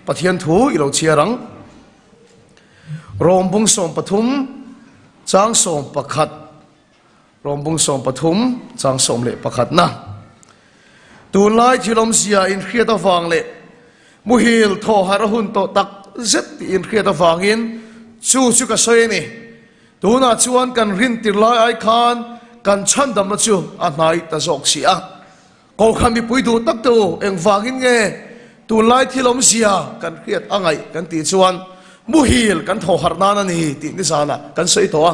Pathian thu i lo chhiar ang. Rom bung 13 chang 11 Rom bung 13 chang 11 na. Tunlai thil awmzia inhriat avang leh muhil thaw harh a hun tawh tak zet tih inhriat avangin chu chu ka sawi a ni. Tunah chuan kan rintir lai ai khan kan chhandamna chu a hnai ta zawk si a. Kohhran mipui duh tak te u, engvangin nge tunlai thil awmzia kan hriat a ngaih kan tih chuan muhil kan thaw harh nan a ni tih nizanah kan sawi tawh a.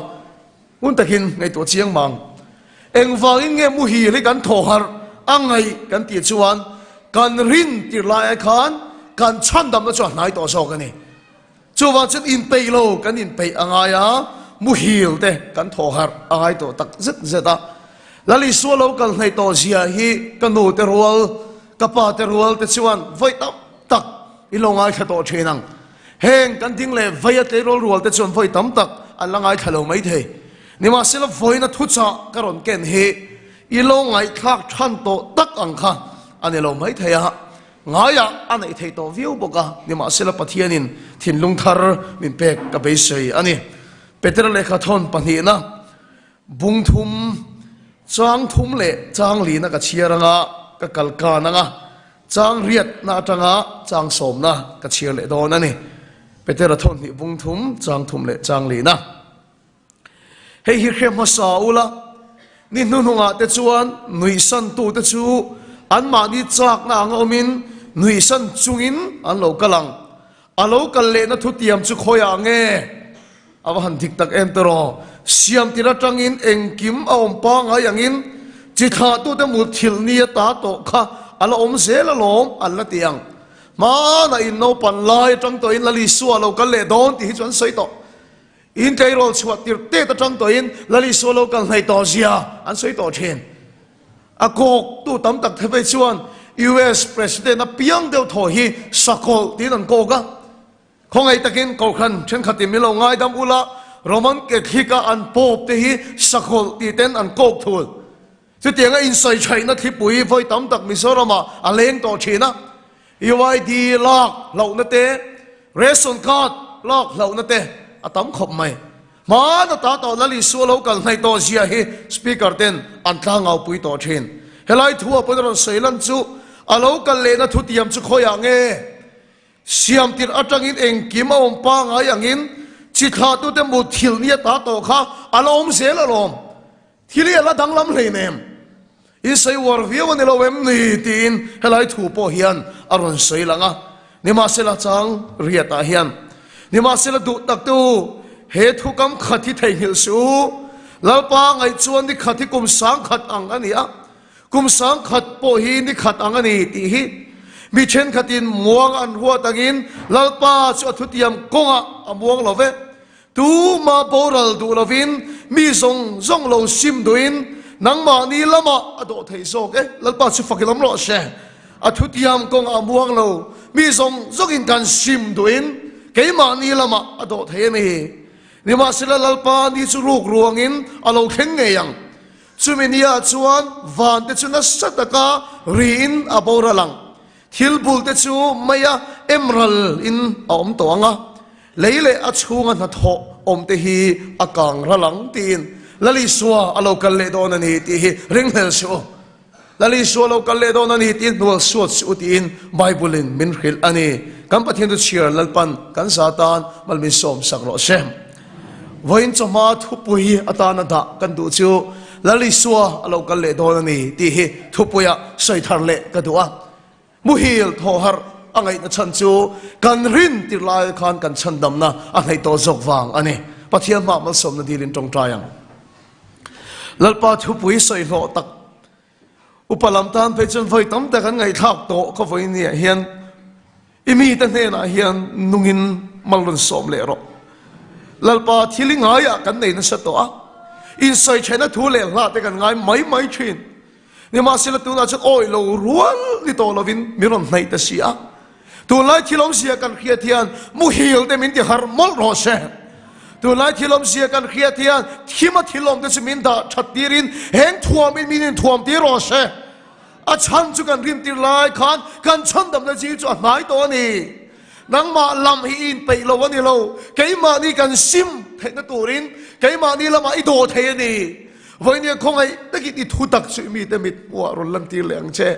Hmun takin ngaihtuah chiang mang. Engvangin nge muhil hi kan thaw harh a ngaih kan tih chuan kan rintir lai ai khan kan chhandamna chu a hnai tawh zawk a ni. Chuvang chuan inpeih lo kan inpeih a ngai a, muhil te kan thaw harh a ngai tawh tak zet zet a. Lal Isua lo kal hnaih tawh zia hi ka nu te rual, ka pa te rual te chuan vawi tam tak in lo ngaithla tawh thin ang. Heng kan ding leh vei a tleirawl rual te chuan vawi tam tak an la ngaithla lo maithei. Nimahsela vawiina thuchah ka rawn ken hi i lo ngaihthlak than tawh tak ang kha a ni lo maithei a. Ngaiah a neih theih tawh viau bawk a, nimahsela Pathianin thinlung thar min pek ka beisei a ni. Petera lehkha thawn pahnihna, bung thum, chang thum leh chang lina ka chhiar anga ka kal kan anga, chang riatna atanga chang sawmna ka chhiar leh dawn a ni. Petera thawn hnih bung thum, chang thum leh chang lina. Hei hi hre hmasa ula, ni hnuhnungah te chuan nuihsantute chu anmahni chakna anga awmin nuihsan chungin an lo kal ang. A lo kal lehna thutiam chu khawiah nge? A va han dik tak em tawh. Siamtir atangin engkim a awm pangngai angin chi thlahtute mutthilh ni a ta tawh kha a la awm zel alawm an la ti ang. Hmanah in naupan lai atang tawhin Lal Isua a lo kal leh dawn tih hi chu an sawi tawh. In tleirawl chhuah tirh tet atang tawhin Lal Isua lo kal hnaih tawh zia an sawi tawh thin. A kawktu tam tak the phei chuan US President a piang deuh thaw hi sakawlh tiin an kawk a. Khawngaih takin Kohhran thenkhatin min lo ngaidam ula, Roman Catholic a an Pope te hi sakawlh tih ten an kawk thul. Chutianga insawi thaihna thlipui vawi tam tak Mizoramah a leng tawh thin a. UID lak hlauhna te, ration card lak hlauhna te a tam khawp mai. Hmana ta tawh Lal Isua lo kal hnaih tawh zia hi Speaker ten an tlangaupui tawh thin. Helai thu a pawn a rawn sawi lan chu a lo kal lehna thutiam chu khawiah nge? Siam tirh atangin engkim a awm pangai angin chi thlahtute mutthilh ni a ta tawh kha a la awm zel alawm. Thil hi a la danglam hleinem. In sawi uar viau a ni lo em ni? tiin helai thu pawh hian a rawn sawi lang a. Nimahsela chang riatah hian, Nimahsela duh tak te u, he thukam khat hi theihnghilh suh u. Lalpa ngaih chuan ni khat hi kum sangkhat ang a ni a, kum sangkhat pawh hi ni khat ang a ni tih hi mi thenkhatin muang an ruat angin Lalpa chu a thutiam kawngah a muang lo ve. Tuma boral duh lovin mi zawng zawng lo sim duhin nangmahni lamah a dawh thei zawk e. Lalpa chu fak i lam rawh se. A thutiam kawngah a muang lo, mi zawng zawngin kan sim duhin keimahni lamah a dawh thei a ni. Nimahsela Lalpa ni chu ruk ruangin a lo thleng ngei ang. Chumi niah chuan vante chu nasa taka riin a boral ang. Thil bul te chu meia emerald in a awm tawh ang a, lei leh a chhunga hnathawh awm te hi a kang ral ang tiin Lal Isua a lo kal leh dawn a ni tih hi ringhlel suh u. Lal Isua a lo kal leh dawn a ni tiin hnual suat suh u tiin Bible in min hrilh a ni. Kan Pathian chu chhiar Lalpan kan za tan mal min sawm sak rawh se. Vawiin chawhma thupui atana dah kan duh chu Lal Isua a lo kal leh dawn a ni tih hi thupuia sawi thar leh ka duh a. Muhil thaw harh a ngaihna chhan chu kan rin tir lai khan kan chhandamna a hnaih tawh zawk vang a ni. Pathian hmah malsawmna dilin tawngtai ang. Lalpa thupui sawi hlawh tak Upa lam tan phei chuan vawi tam tak an ngaihthlak tawh ka vawi niah hian i mite hnenah hian nungin mal rawn sawm leh rawh. Lalpa thil i ngaiah kan nei nasa tawh a, insawi theihna thu leh hla te kan ngai mai mai thin. Nimahsela tunah chuan awi lo rual ni tawh lovin min rawn hnaih ta si a. Tunlai thil awmzia kan hriat hian muhil te min ti harh mawlh rawh se. Tunlai thil awmzia kan hriat hian thima thil awm te chu min dah that tirin heng thuamin min inthuam tir rawh se. A chhan chu kan rintir lai khan kan chhandamna zing chu a hnai tawh a ni. Nangmah lam hi i inpeih lo a ni lo, keimahni kan sim theihna turin keimahni lamah i dawh thei a ni. Vawinia khawngaih takin i thu tak chu i mite mit hmuhah rawn lantir leh ang che.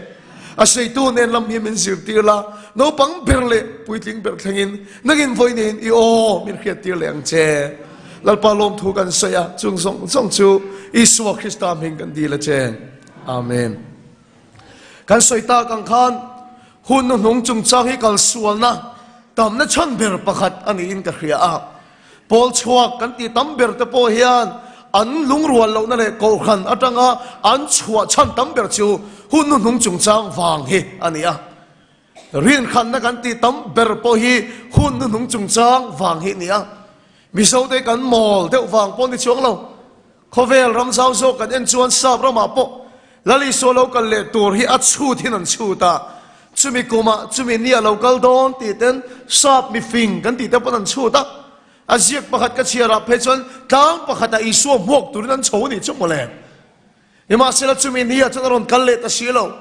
A sawitu nen lam hi min zirtir la, naupang ber leh puitling ber thlengin nangin vawiin i aw min hriattir leh ang che. Lalpa lawmthu kan sawi a, chung zawng zawng chu Isua Krista hming kan dil a che. Amen. Kan sawi tak ang khan hun hnuhnung chungchang hi kalsualna tamna chhan ber pakhat a niin ka hria a. Pawl chhuak kan tih tam ber te pawh hian an lungrual lohna leh kohhran atanga an chhuah chhan tam ber chu hun hnuhnung chungchang vang hi a ni a. Rinkhanna kan tih tam ber pawh hi hun hnuhnung chungchang vang hi a ni a. Mizote kan mawl deuh vang pawh ni chuang lo. Khawvel ram zau zawk kan en chuan sap ramah pawh Lal Isua lo kal leh tur hi a chhut hin an chhut a, chumi kumah chumi ni a lo kal dawn tih ten sap mifing kan tih te pawn an chhut a. A ziak pakhat ka chhiar ah phei chuan tlang pakhatah Isua hmuak turin an chho a nih chu mawle. Nimahsela chumi ni ah chuan a rawn kal leh ta si lo.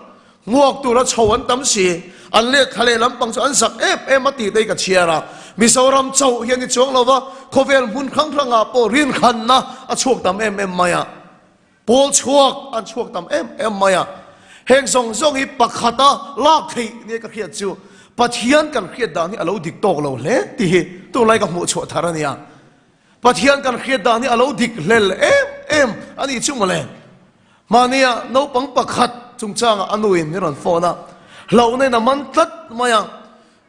Hmuak tura chho an tam si. An lehkha leh lampang chu an zak em em a tih te hi ka chhiar a. Mizoram chauh hi a ni chuang lo va, khawvel hmun hrang hrangah pawh rinkhanna a chhuak tam em em mai a. Pawl chhuak an chhuak tam em em mai a. Heng zawng zawng hi pakhata lak theih nia ka hriat chu Pathian kan hriat dan hi a lo dik tawk lo hle tih hi tunlai ka hmuh chhuah thar a nia. Pathian kan hriat dan hi a lo dik hlel em em a nih chu mawle. Mahnia naupang pakhat chungchangah a nuin min rawn phone a, hlauhna in a man tlat mai a,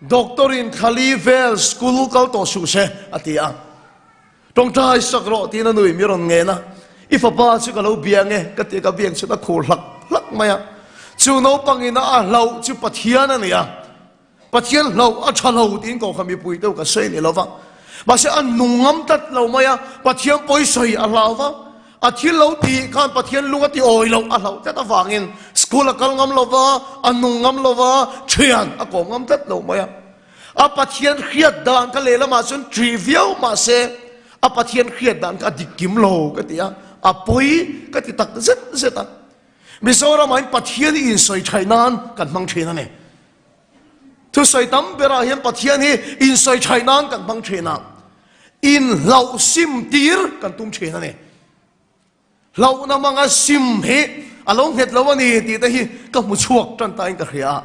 Doctor in Thali vel school kal tawh suh se a ti a. Tawngtai sak rawh tiin a nuin min rawn ngen a, i fapa chu ka lo bia nge ka ti a, ka biang chuan a khur hlak hlak mai a. Chu naupang ina a hlauh chu Pathian a ni a. Pathian hlauh a tha lo tiin kohhran mipui deuh ka sawi ni lova, mahse a nung ngam tlat lo mai a, Pathian pawisawi a hlau va, a thil lo tih khan Pathian lung a ti awi loh a hlauh tlat avangin school a kal ngam lova, a nung ngam lova, thian a kawm ngam tlat lo mai a. A Pathian hriat dan kha lehlamah chuan ṭih viau mahse a Pathian hriat dan kha a dik kim lo ka ti a, a pawi ka ti tak zet zet a. Mizoramah hian Pathian hi insawi ṭhaih nan kan hmang ṭhin a ni. Thusawi tam berah hian Pathian hi insawi ṭhaih nan kan hmang ṭhin a, inhlauh sim tir kan tum ṭhin a ni. Hlauhna hmanga sim hi a lo nghet lo a ni tih te hi ka hmu chhuak ṭan tain ka hria a.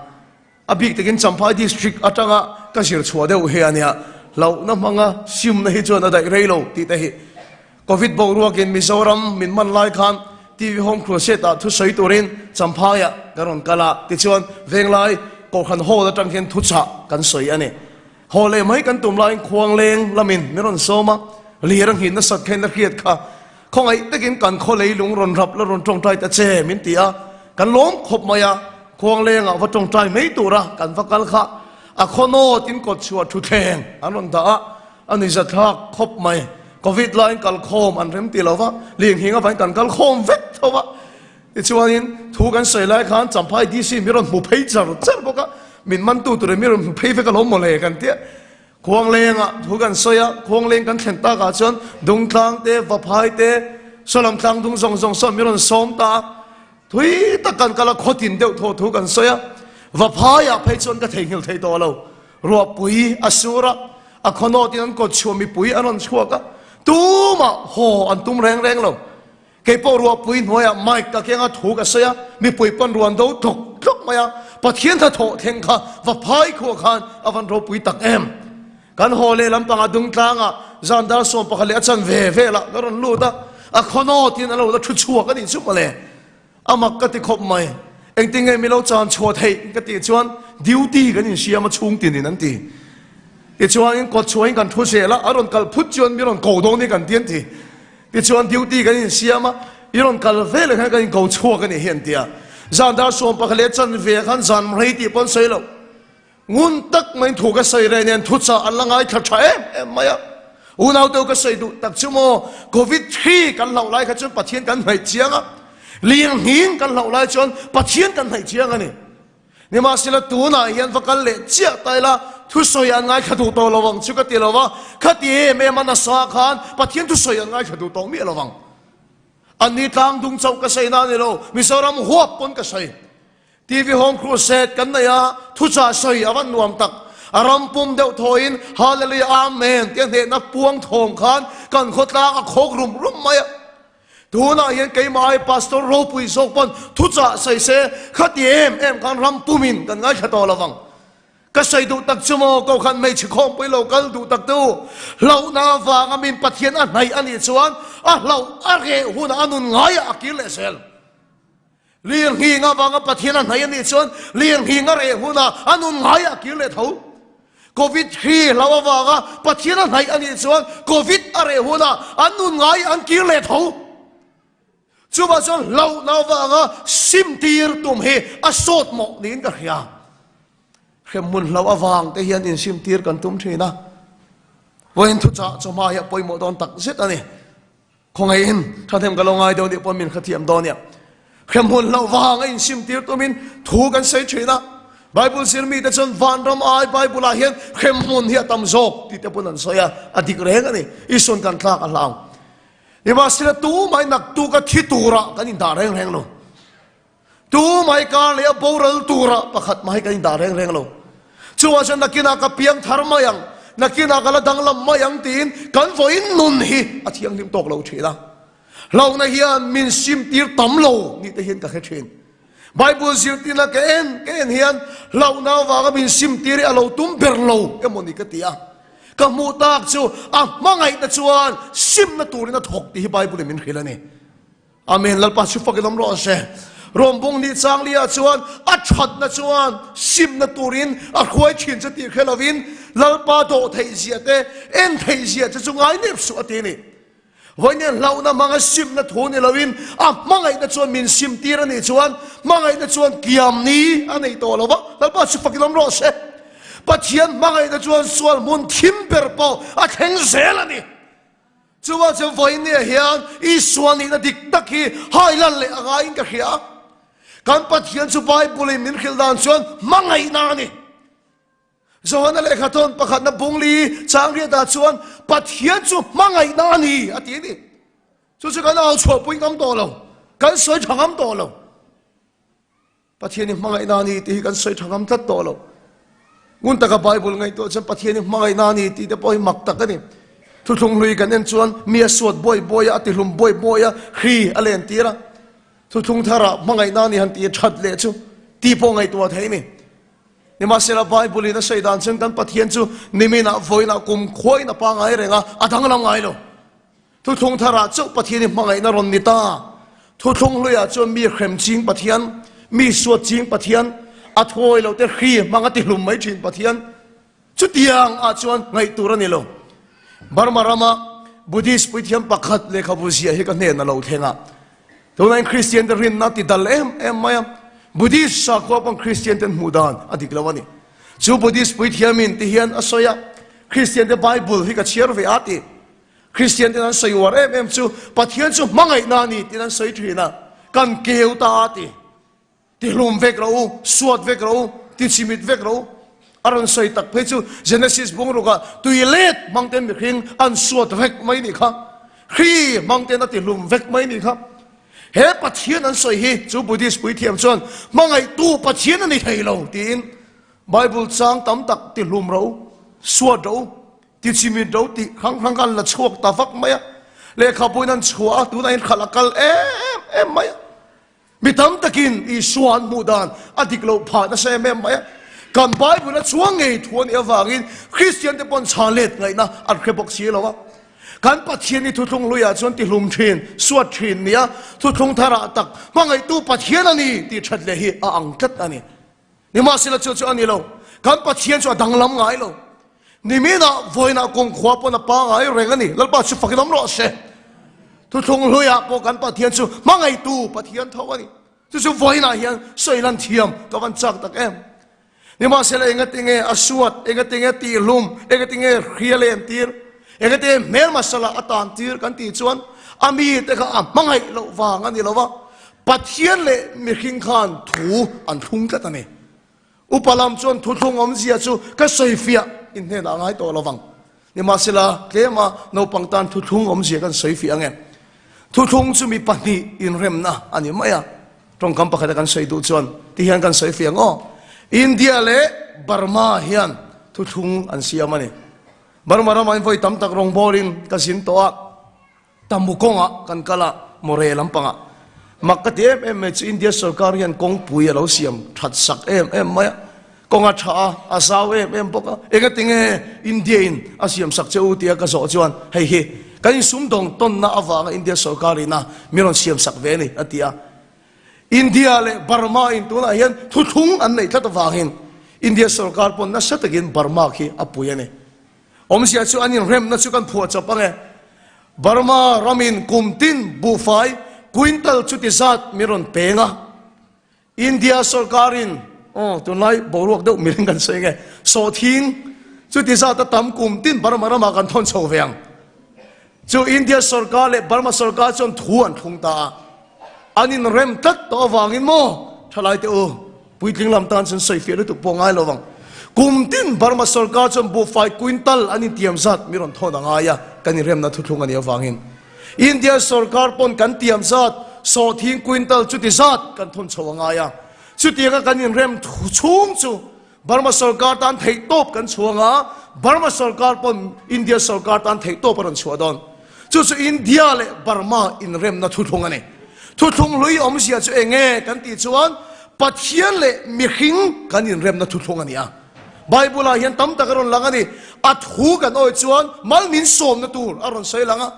A bik takin Champhai District aṭanga ka zir chhuah deuh hi a nia, hlauhna hmanga simna hi chuan a daih rei lo tih te hi. Covid boruakin Mizoram min man lai khan TV Home Crusade ah thusawi turin Champhaiah kan rawn kal a, tichuan Venglai Kohhran Hall atang hian thuchah kan sawi a ni. Haw leh mai kan tum laiin Khuangleng lamin min rawn sawm a, lir a nghin nasat kha in a hriat kha. Khawngaih takin kan khaw leilung rawn rap la rawn tawngtai ta che min ti a, kan lawm khawp mai a, Khuanglengah va tawngtai mai tura kan va kal kha a khaw nawt in kawt chhuah thutthleng an rawn dah a, A ni zathlak khawp mai. Covid laiin kal khawm an rem ti lo va, Lianghing avangin kan kal khawm vek tho va. Tichuanin thu kan sawi lai khan Champhai DC mi rawn hmu phei char char bawk a, min mantu turin mi rawn hmu phei vek alawm mawle kan tia. Khuanglengah thu kan sawi a, Khuangleng kan thlen takah chuan Dungtlang te, Vaphai te, Sawlam tlang dung zawng zawng sawn mi rawn sawm ta a. Thui tak kan kal a, khawtin deuh thaw thu kan sawi a, Vaphaiah phei chuan ka theihnghilh thei tawh lo. Ruahpui a sur a, a khawnawtin an kawt chhuah mipui an rawn chhuak a, tumah haw an tum reng reng lo. Kei pawh ruahpui hnuaiah mic ka keng a, thu ka sawi a, mipui pawn ruan do tlawk tlawk mai a, Pathian hnathawh thleng kha Vaphai khuah khan a van ropui tak em. Kan haw leh lampangah Dungtlangah zan dar 11 leh a chan ve velah ka rawn lut a, a khawnawtin a lo la thu chhuak a nih chu mawle. A mak ka ti khawp mai. Engtin nge milo chan chhuah theih ka tih chuan duty kan insiam a chhung tinin an ti. Tichuanin kawt chhuahin kan thu zel a, a rawn kal phut chuan mi rawn ko dawn hi kan ti an ti. Tichuan duty kan insiam a, i rawn kal ve leh khan kan inko chhuak a nih hi an ti a. Zan dar 11 leh chanve khan zan rei tih pawn sawi lo. Ngun tak maiin thu ka sawi reh nen thuchah an la ngaithla tha em em mai a. Unau deuh ka sawi duh tak chu maw, Covid hri kan hlauh lai kha chuan Pathian kan hnaih chiang a, lianghing kan hlauh lai chuan Pathian kan hnaih chiang a ni. Nimahsela tunah hian va kal leh chiah ta ila thusawi an ngaithla duh tawh lo ang chu ka ti lo va, khati em em a nasa khan Pathian thusawi an ngaithla duh tawh miah lo ang. Anni tlang dung chauh ka sawi na a ni lo, Mizoram huap pawn ka sawi. TV Home Crusade kan nei a, thuchah sawi a van nuam tak. A ram pum deuh thawiin Hallelujah Amen tia hnehna puang thawm khan kan khawtlang a khawk rum rum mai a. Tunah hian keimah ai Pastor ropui zawk pawn thuchah sawi se khati em em khan ram pumin kan ngaithla tawh lo vang. Ka sawi duh tak chu maw Kohhran hmeichhe khawmpui lo kal duh tak tu hlauhna avanga min Pathian a hnaih a nih chuan a hlauh a reh hunah a nun ngaiah a kir leh zel. Lirnghing avanga Pathian a hnaih a nih chuan lirnghing a reh hunah a nun ngaiah a kir leh tho. Covid hri hlau avanga Pathian a hnaih a nih chuan Covid a reh hunah an nun ngaiah an kir leh tho. Chuvah chuan hlauhna avanga sim tir tum hi a sawt mawh niin ka hria. Hremhmun hlauh avang te hian insim tir kan tum thin a. Vawiin thuchah chawhma hi a pawimawh dawn tak zet a ni. Khawngaihin thahnem ka lo ngai deuh nih pawh min hrethiam dawn nia. Hremhmun hlauh vang a insim tir tumin thu kan sawi thin a. Bible zir mite chuan vanram ai Bible ah hian hremhmun hi a tam zawk tih te pawn an sawi a, a dik reng a ni. Isuan kan tlak a hlau. Nimahsela tumah naktuk a thi turah kan indah reng reng lo. Tumah kar leh a boral turah pakhat mah hi kan indah reng reng lo. Chuvang chuan nakinah ka piang thar mai ang, nakinah ka la danglam mai ang tiin kan vawiin nun hi a thianghlim tawk lo thin a. Hlauhna hian min simtir tam lo ni te hian ka hre thin. Bible zirtirna ka en ka en hian hlauhna avanga min simtir hi a lo tum ber lo emaw ni ka ti a. Ka hmuh tak chu a hmangaihna chuan simna turin a thawk tih hi Bible in min hrilh a ni. Amen Lalpa chu fakin awm rawh se. Rawmbung ni chang li ah chuan a thatna chuan simna turin a hruai thin che tih hre lovin Lalpa dawh theih zia te en theih zia che chu ngai nep suh a ti a ni. Vawiin hlauhna hmanga simna thu ni lovin a hmangaihna chuan min sim tir a nih chuan hmangaihna chuan kiam ni a nei tawh lo va, Lalpa chu fakin awm rawh se. Pathian hmangaihna chuan sual hmun thim ber pawh a thleng zel a ni. Chuvang chuan vawiin nia hian Isua nihna dik tak hi hailan leh a ngaiin ka hria. Kan Pathian chu Bible-in min hrilh dan chuan hmangaihna a ni. Johana lehkha thawn pakhatna bungli chang riatah chuan Pathian chu hmangaihna a ni a ti a ni. Chu chu kan au chhuahpui ngam tawh lo, kan sawi tha ngam tawh lo. Pathian hi hmangaihna a ni tih hi kan sawi tha ngam tlat tawh lo. Ngun taka Bible ngaihtuah chuan Pathian hi hmangaihna a ni tih te pawh hi mak tak a ni. Thuthlung hlui kan en chuan mi a suat buai buai a, a tihlum buai buai a, hri a len tir a. Thuthlung tharah hmangaihna a ni han tih that leh chu tih pawh ngaihtuah theih a ni. Nimahsela Bible in a sawi dan chuan kan Pathian chu niminah vawiinah kum khuain a pangai reng a, a danglam ngai lo. Thuthlung tharah chauh Pathian i hmangaihna rawn ni ta. Thuthlung hluiah chuan mi hrem ching Pathian, mi suat ching Pathian, a thuawi lo te hri hmang a tihlum mai thin Pathian. Chutiang ah chuan ngaih tur a ni lo. Burma rama Buddhist puithiam pakhat lehkhabu ziah hi ka hnen a lo thleng a. Tunah Kristian te rinna ti dal em em mai a. Buddhist sakhua pawn Kristian ten hmuh dan a dik lo a ni. Chu Buddhist puithiamin ti hian a sawi a, Kristian te Bible hi ka chhiar ve a ti. Kristian ten an sawi uar em em chu Pathian chu hmangaihna a ni tiin an sawi thin a, kan keu ta a ti. Tihlum vek rawh u, suat vek rawh u, tichimit vek rawh u. A rawn sawi tak phei chu Genesis bungrukah tui let hmang ten mihring an suat vek mai nih kha. Hri hmang ten a tihlum vek mai nih kha. He Pathian an sawi hi chu Buddhist puithiam chuan hmangaihtu Pathian a ni thei lo tiin Bible chang tam tak tihlum rawh u, suat rawh u, tichimit rawh u tih hrang hrang kha an la chhuak ta vak mai a. Lehkhabuin an chhuah a, tunah hian khalh a kal em em mai a. Mi tam takin Isua an hmuh dan a dik loh phah nasa em em mai a. Kan Bible a chuang ngei thu a nih avangin Kristian te pawn chhan let ngaihna an hre bawk si lo a. Kan Pathian hi thuthlung hluiah chuan tihlum thin, suat thin nia thuthlung tharah tak hmangaihtu Pathian a ni tih that leh hi a ang tlat a ni. Nimahsela chu chu a ni lo. Kan Pathian chu a danglam ngai lo. Niminah vawiinah kawngkhua pawn a pangai reng a ni. Lalpa chu fakin awm rawh se. Thuthlung hluiah pawh kan Pathian chu hmangaihtu Pathian tho a ni. Chu chu vawiinah hian sawi lan thiam ka van chak tak em. Nimahsela engatinge a suat, engatinge tihlum, engatinge hria len tir, engatinge hmelma sala a tan tir kan tih chuan a mite kha a hmangaih loh vang a ni lo va. Pathian leh mihring khan thu an thlung tlat a ni. Upa lam chuan thuthlung awmzia chu ka sawifiah in hnenah a ngai tawh lo vang. Nimahsela, tlema naupang tan thuthlung awmzia kan sawifiah ang e. Thuthlung chu mi pahnih inremna a ni mai a. Tawngkam pakhata kan sawi duh chuan ti hian kan sawifiah ang aw. India leh Burma hian. thuthlung an siam a ni. Burma ramah in vawi tam tak rawngbawlin ka zin tawh a, Tamu kawngah kan kal a, Moreh lampangah. Mak ka ti em em mai chu India sorkar hian kawngpui a lo siam that sak em em mai a, kawng a tha a, a zau em em bawk a. Engatinge India in a siam sak che u tia ka zawh chuan hei hi kan insumdawng tawnna avanga India sorkar ina min rawn siam sak ve a ni a ti a. India leh Burma in tunah hian thuthlung an neih tlat avangin India sorkar pawn nasa takin Burma khi a pui a ni. Awmzia chu an inremna chu kan phuah chawp ange. Burma ramin kum tin buhfai quintal chuti zat min rawn peng a. India sorkarin, aw tunlai boruak deuh mirin kan sawi nge, sawhthing chuti zat a tam kum tin Burma ramah kan thawn chho ve ang. Chu India sorkar leh Burma sorkar chuan thu an thlung ta a. An inrem tlat tawh avangin maw thalaite u, Puitling lam tan chuan sawi fiah lutuk pawh ngai lo vang. Kum tin Burma sorkar chuan buhfai quintal an intiam zat mi rawn thawn a ngai a, kan inremna thuthlung a nih avangin. India sorkar pawn kan tiam zat sawhthing quintal chuti zat kan thawn chho a ngai a. Chutianga kan inrem chhung chu Burma sorkar tan theihtawp kan chhuang a, Burma sorkar pawn India sorkar tan theihtawp a rawn chhuah dawn. Chu chu India leh Burma inremna thuthlung a ni. Thuthlung hlui awmzia chu eng nge kan tih chuan Pathian leh mihring kan inremna thuthlung a ni a. Bible-ah hian tam tak a rawn lang a ni. A thu kan awi chuan mal min sawmna tur a rawn sawi lang a.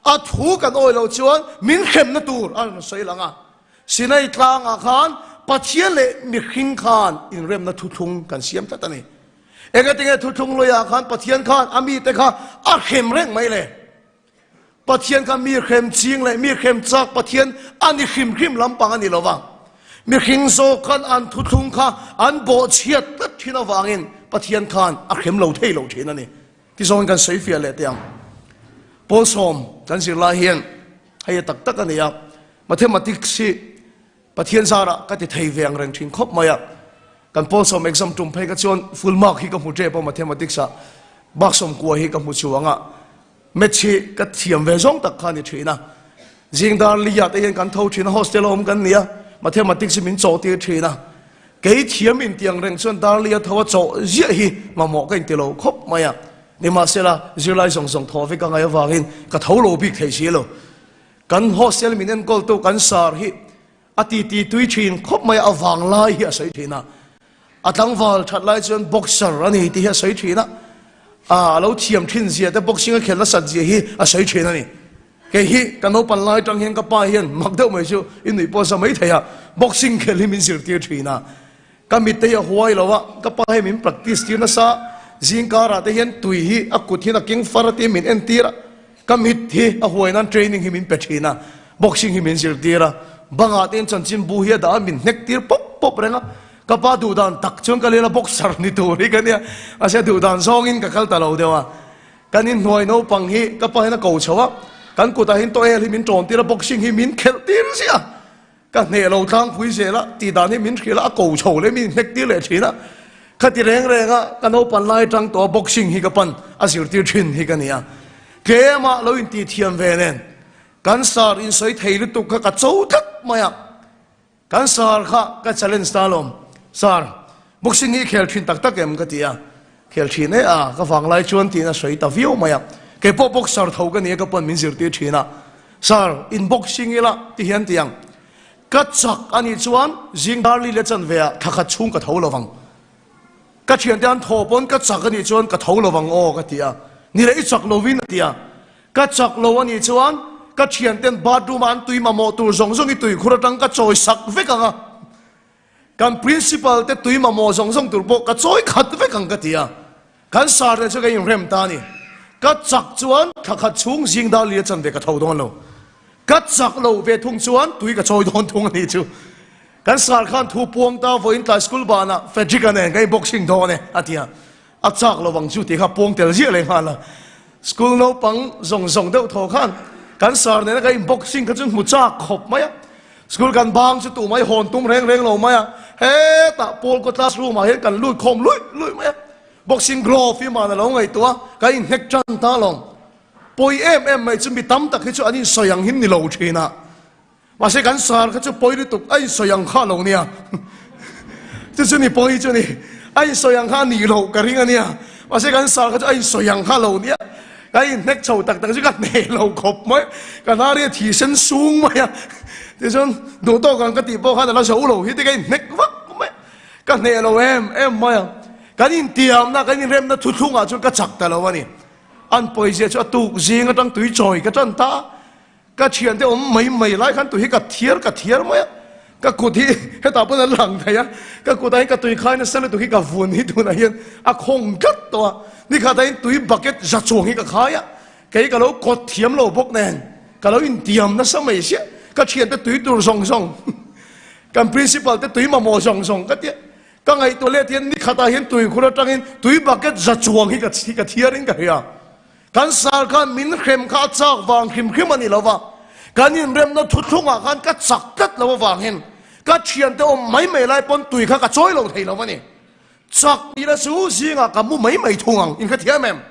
A thu kan awi loh chuan min hremna tur a rawn sawi lang a. Sinai tlangah khan Pathian leh mihring khan inremna thuthlung kan siam tlat a ni. Engatinge thuthlung luiah khan Pathian khan a mite kha a hrem reng mai le? Pathian kha mi hrem ching leh mi hrem chak Pathian a ni hrim hrim lampang a ni lo va. Mihring zawk khan an thuthlung kha an bawhchhiat tlat thin avangin Pathian khan a hrem lo thei lo thin a ni. Tizawngin kan sawi fiah leh teh ang. Paul sawm kan zir lai hian hei a tak tak a ni a, Mathematics hi Pathian zarah ka ti thei ve ang reng thin khawp mai a, kan pawl sawm exam tum phei kha chuan full mark hi ka hmu tep a mathematics ah mark sawmkua hi ka hmu chuang a, maths hi ka thiam ve zawng tak kha a ni thin a, zing dar li ah te hian kan tho thin a, hostel a awm kan ni a, mathematics hi min chawh tir thin a, kei thiam inti ang reng chuan dar li a tho a chawh ziah hi mamawh ka inti lo khawp mai a, nimahsela zirlai zawng zawng thaw vek a ngaih avangin ka tho lo bik thei si lo. Kan hostel min enkawltu kan sar hi a titi tui thin khawp mai a, a vang lai hi a sawi thin a, a tlangval that lai chuan boxer a ni tih hi a sawi thin a, a lo thiam thin zia te boxing a khelh nasat zia hi a sawi thin a ni. Kei hi ka naupan lai tang hian ka pa hian mak deuh mai chu i nuih pawh a za mai thei a, boxing khelh hi min zirtir thin a, Ka mitte hi a huai lo a, ka pa hi min practice tir nasa, zing karah te hian tui hi a kut hian a keng far a tia min entir a, ka mit hi a huai nan training hi min pe thin a, boxing hi min zirtir a, bangah te hian chanchin bu hi a dah a min hnek tir pawp pawp reng a, ka pa duh dan tak chuan ka lel a boxer ni tur hi ka nia, mahse a duh dan zawngin ka kal ta lo deuh a, kan inhnuai naupang hi ka pa hian a ko chho a, kan kutah hian tawhel hi min tawn tir a, boxing hi min khelh tir ziah a. Ka hneh lo tlangpui zel a, tih dan hi min hrilh a, a ko chho leh min hnek tir leh thin a. Khati reng reng a, ka naupan lai atang tawh a boxing hi ka pan a zirtir thin hi ka ni a. Tlem a lo intih thiam ve nen, kan sar insawi thei lutuk kha ka cho tlat mai a. Kan sar kha ka challenge ta alawm, Sar, boxing hi i khel thin tak tak em? ka ti a. Khel thin e a, ka vang lai chuan tiin a sawi ta viau mai a. Kei pawh boxer tho ka ni a, ka pawn min zirtir thin a. Sir, in boxing ila ti hian ti ang. Ka chak a nih chuan zing dar li leh chanve ah thla khat chhung ka tho lo vang. Ka thiante an thaw pawn ka chak a nih chuan ka tho lo vang aw ka ti a. Ni leh i chak lovin a ti a. Ka chak lo a nih chuan ka thianten bathroom ah an tui mamawh tur zawng zawng i tuikhur atang ka chawi sak vek ang a. Kan principal te tui mamawh zawng zawng tur pawh ka chawi khat vek ang ka ti a, kan sar te chu ka inrem ta a ni. Ka chak chuan thla khat chhung zing dar li a chan ve ka tho dawn lo. Ka chak lo ve thung chuan tui ka chawi dawn thung a nih chu. Kan sar khan thu puang ta vawiin tlai school banah Frederick-a nen ka inboxing dawn e a ti a. A chak lo ang chu tih kha pawng tel ziah leh nghal a. School naupang zawng zawng deuh thaw khan kan sar nena ka in boxing kha chu hmu chak khawp mai a. School kan bang chu tumah i hawn tum reng reng lo mai a. Hetah Paul kaw classroom ah hian kan lut khawm luih luih mai a. Boxing glove hi man a lo ngaihtuah a, ka inhnek tan ta alawm. Pawi em em mai chu mi tam tak hi chu an insawi ang hin ni lo thin a. Mahse kan sar kha chu pawi lutuk a insawi ang kha lo nia. Chu chu ni pawi chu ni. A insawi ang kha a nih loh ka ring a nia. Mahse kan sar kha chu a insawi ang kha lo nia. Ka inhnek chho tak tak chu ka hneh lo khawp mai. Ka hnar hi a thi sen sung mai a. Tichuan duh tawk ang ka tih pawh khan a la zo lo hi te ka inhnek vak mai. Ka hneh lo em em mai a. Kan intiamna, kan inremna thuthlungah chuan ka chak ta lo a ni. An pawizia chu a tuk zing atang tui chawi ka tan ta a. Ka thiante awm mai mai lai khan tui hi ka thiar ka thiar mai a, ka kut hi hetah pawn a lang thei a, ka kutah hian ka tui khai nasa lutuk hi ka vun hi tunah hian a khawng tlat tawh a, nikhatah hian tui bucket za chuang hi ka khai a, kei ka lo kawt thiam lo bawk nen ka lo intiam nasa mai sia, ka thiante tui tur zawng zawng kan principal te tui mamawh zawng zawng ka tia, ka ngaihtuah let hian nikhatah hian tui khur atangin tui bucket za chuang hi ka thiar in ka hria. Kan sar khan min hrem kha a chak vang hrim hrim a ni lo va, kan inremna thuthlungah khan ka chak tlat lo avangin ka thiante awm mai mai lai pawn tui kha ka chawi lo thei lo a ni. Chak tihna chu zingah ka mu mai mai thung ang, inkhathiam em?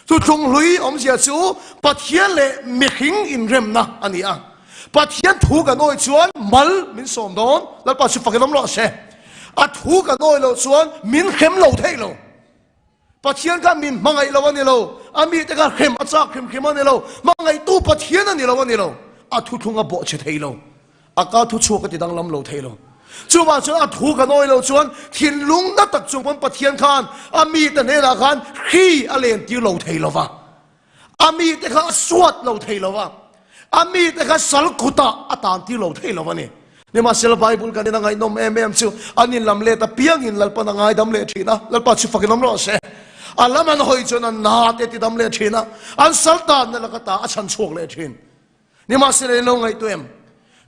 Thuthlung hlui awmzia chu Pathian leh mihring inremna a ni a. Pathian thu kan awih chuan mal min sawm dawn, Lalpa chu fakin awm rawh se. A thu kan awih loh chuan min hrem lo thei lo. Pathian kha min hmangaih lo a ni lo, a mite kha hrem a chak hrim hrim a ni lo, hmangaihtu Pathian a ni lo a ni lo, a thuthlung a bawh chhe thei lo, a ka thu chhuak a ti danglam lo thei lo. Chuvang chuan a thu kan awih lo chuan thinlung na tak chung pawn Pathian khan a mite hnenah khan hri a len tir lo thei lo va. A mite kha a suat lo thei lo va, a mite kha sal kutah a tan tir lo thei lo a ni. Nimahsela Bible kan ina ngaihnawm em em chu an inlam let apiangin Lalpan a ngaidam leh thin a, Lalpa chu fakin awm rawh se. A lam an hawi chuan an na te ti dam leh thin a, an sal tanna laka ta a chhan chhuak leh thin. Nimahsela in lo ngaihtuah em?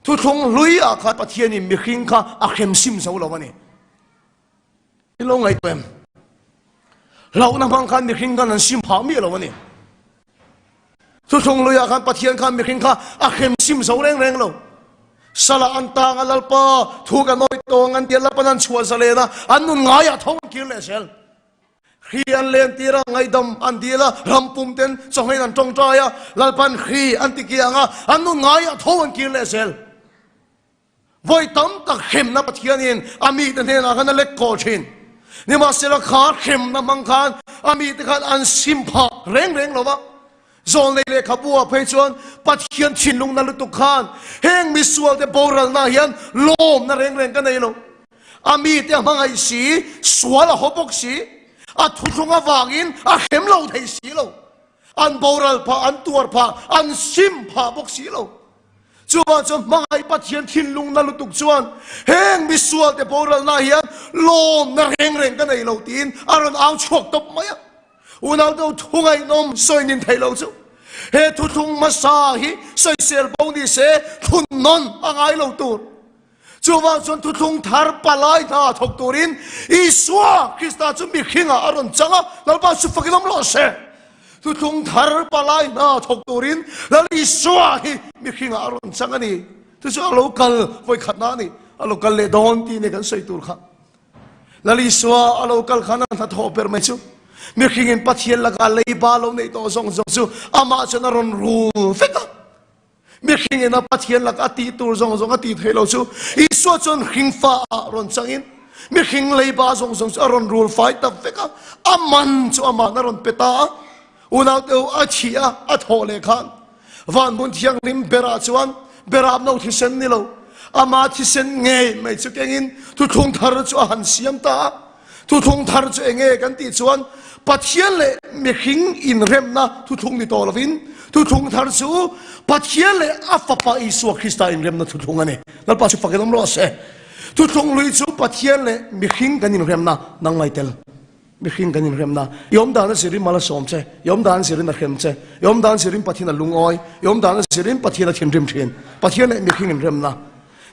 Thuthlung hlui ah khan Pathianin mihring kha a hremsim zo lo a ni. I lo ngaihtuah em? Hlauhna hmang khan mihring khan an sim phah miah lo a ni. Thuthlung luiah khan Pathian khan mihring kha a hrem sim zo reng reng lo. Salah an tang a Lalpa thu kan awih tawng an tia Lalpan an chhuah zalen a, an nun ngaiah tho an kir leh zel. Hri an len tir a, ngaihdam an dil a, ram pum ten chawnghein an tawngtai a, Lalpan hri an ti kiang a, an nun ngaiah tho an kir leh zel. Vawi tam tak hremna Pathianin a mite hnenah khan a lek kawh thin. Nimahsela kha hremna hmang khan a mite khan an sim phah reng reng lo va. Zawlnei lehkhabu ah phei chuan Pathian thinlungna lutuk khan heng misualte boralna hian lawmna reng reng ka nei lo. A mite a hmangaih si, sual a haw bawk si, a thuthlung avangin a hrem lo thei si lo. An boral phah, an tuar phah, an sim phah bawk si lo. Chuvang chuan hmangaih Pathian thinlungna lutuk chuan heng misualte boralna hian lawmna reng reng ka nei lo tiin a rawn au chhuak tawp mai a. Unaute thu ngaihnawm sawi nin theih lo chu he thuthlung hmasa hi sawisel bo ni se thlun nawn a ngai lo tur. Chuvang chuan thuthlung thar palai hna thawk turin Isua Krista chu mihringah a rawn chang a, Lalpa chu fakin awm rawh se. Thuthlung thar palai hna thawk turin Lal Isua hi mihringah a rawn chang a ni. Chu chu a lo kal vawi khatna a ni. A lo kal leh dawn tih nia kan sawi tur kha. Lal Isua a lo kal khan a hnathawh ber mai chu mihringin Pathian laka leiba lo neih tawh zawng zawng chu amah chuan a rawn rul vek a. Mihring ina Pathian laka a tih tur zawng zawng a tih theih lo chu Isua chuan hringfa ah rawn changin mihring leiba zawng zawng chu a rawn rul fai ta vek a, a man chu amahna rawn pe ta a. Unaute u, a thih a, a thawh leh khan van hmun thianghlim berah chuan berap no thisen ni lo, ama thisen ngei mai chu kengin thuthlung thar chu a han siam ta a. Thuthlung thar chu enge kan tih chuan Pathian leh mihring inremna thuthlung ni tawh lovin thuthlung thar chu Pathian leh a Fapa Isua Krista inremna thuthlung a ni. Lalpa chu fakin awm rawh se. Thuthlung lui chu Pathian leh mihring kan inremna nang ngai tel. Mihring kan inremna. I awm dan a zirin mal a sawm che, i awm dan a zirin a hrem che, i awm dan a zirin Pathian a lungawi, i awm dan a zirin Pathian a thinrim thin. Pathian leh mihring inremna.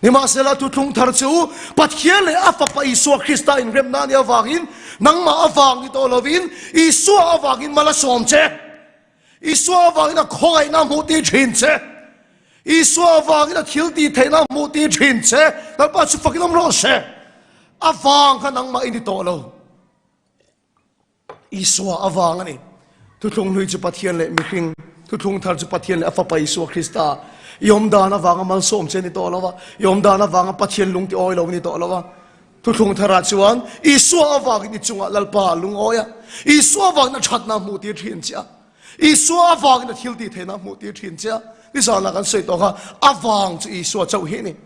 Nimahsela, thuthlung thar chu Pathian leh a Fapa Isua Krista inremna a nih avangin nangmah avang ni tawh lovin Isua avangin mal a sawm che. Isua avangin a khawngaihna a hmuh tir thin che. Isua avangin a thil tih theihna a hmuh tir thin che. Lalpa chu fakin awm rawh se. Avang kha nangmah i ni tawh lo. Isua avang a ni. Thuthlung hlui chu Pathian leh mihring, thuthlung thar chu Pathian leh a Fapa Isua Krista. I awm dan avanga malsawm che ni tawh lo va, i awm dan avanga Pathian lung ti awi lo ni tawh lo va. Thuthlung tharah chuan Isua avangin i chungah Lalpa a lungawi a, Isua avangin a thatna a hmuhtir thin che a, Isua avangin a thil tih theihna a hmuhtir thin che a. Nizanah kan sawi tawh kha, avang chu Isua chauh hi a ni.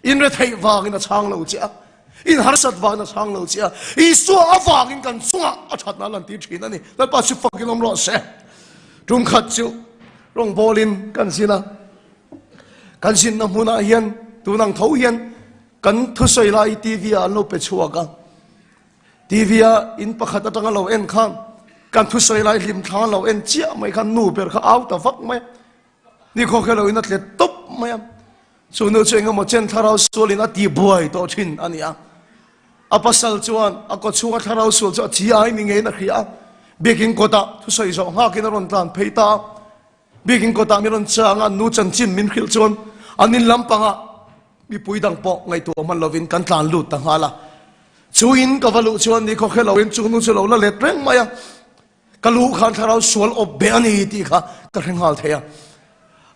In retheih vangin a chhang lo che a, in harsat vangin a chhang lo che a, Isua avangin kan chungah a thatna a lantir thin a ni. Lalpa chu fakin awm rawh se. Tum khat chu rawngbawlin kan zin a, kan zinna hmunah hian tun ang tho hian Kan thusawi lai TV ah an lo pe chhuak a, TV a in pakhat atanga lo en khan kan thusawi lai hlim thla lo en chiah mai khan nu ber kha au ta vak mai a, ni khaw khe lo in a tlet tawp mai a, chu nu chu engemaw chen thlarau sual in a ti buai tawh thin a ni a, a pasal chuan a kaw chhunga thlarau sual chu a chi ai ni ngeiin a hria a, biakin kawtah thusawi zawh nghakin a rawn tlan phei ta a. Biakin kawtah min rawn chang a, nu chanchin min hrilh chuan an in lampangah mipui dang pawh ngaihtuah hman lovin kan tlan lut ta nghal a. Chu in ka va luh chuan ni khaw hre loin chu nu chu lo la let reng mai a, ka luh khan thlarau sual awp beh a ni tih kha ka hre nghal thei a.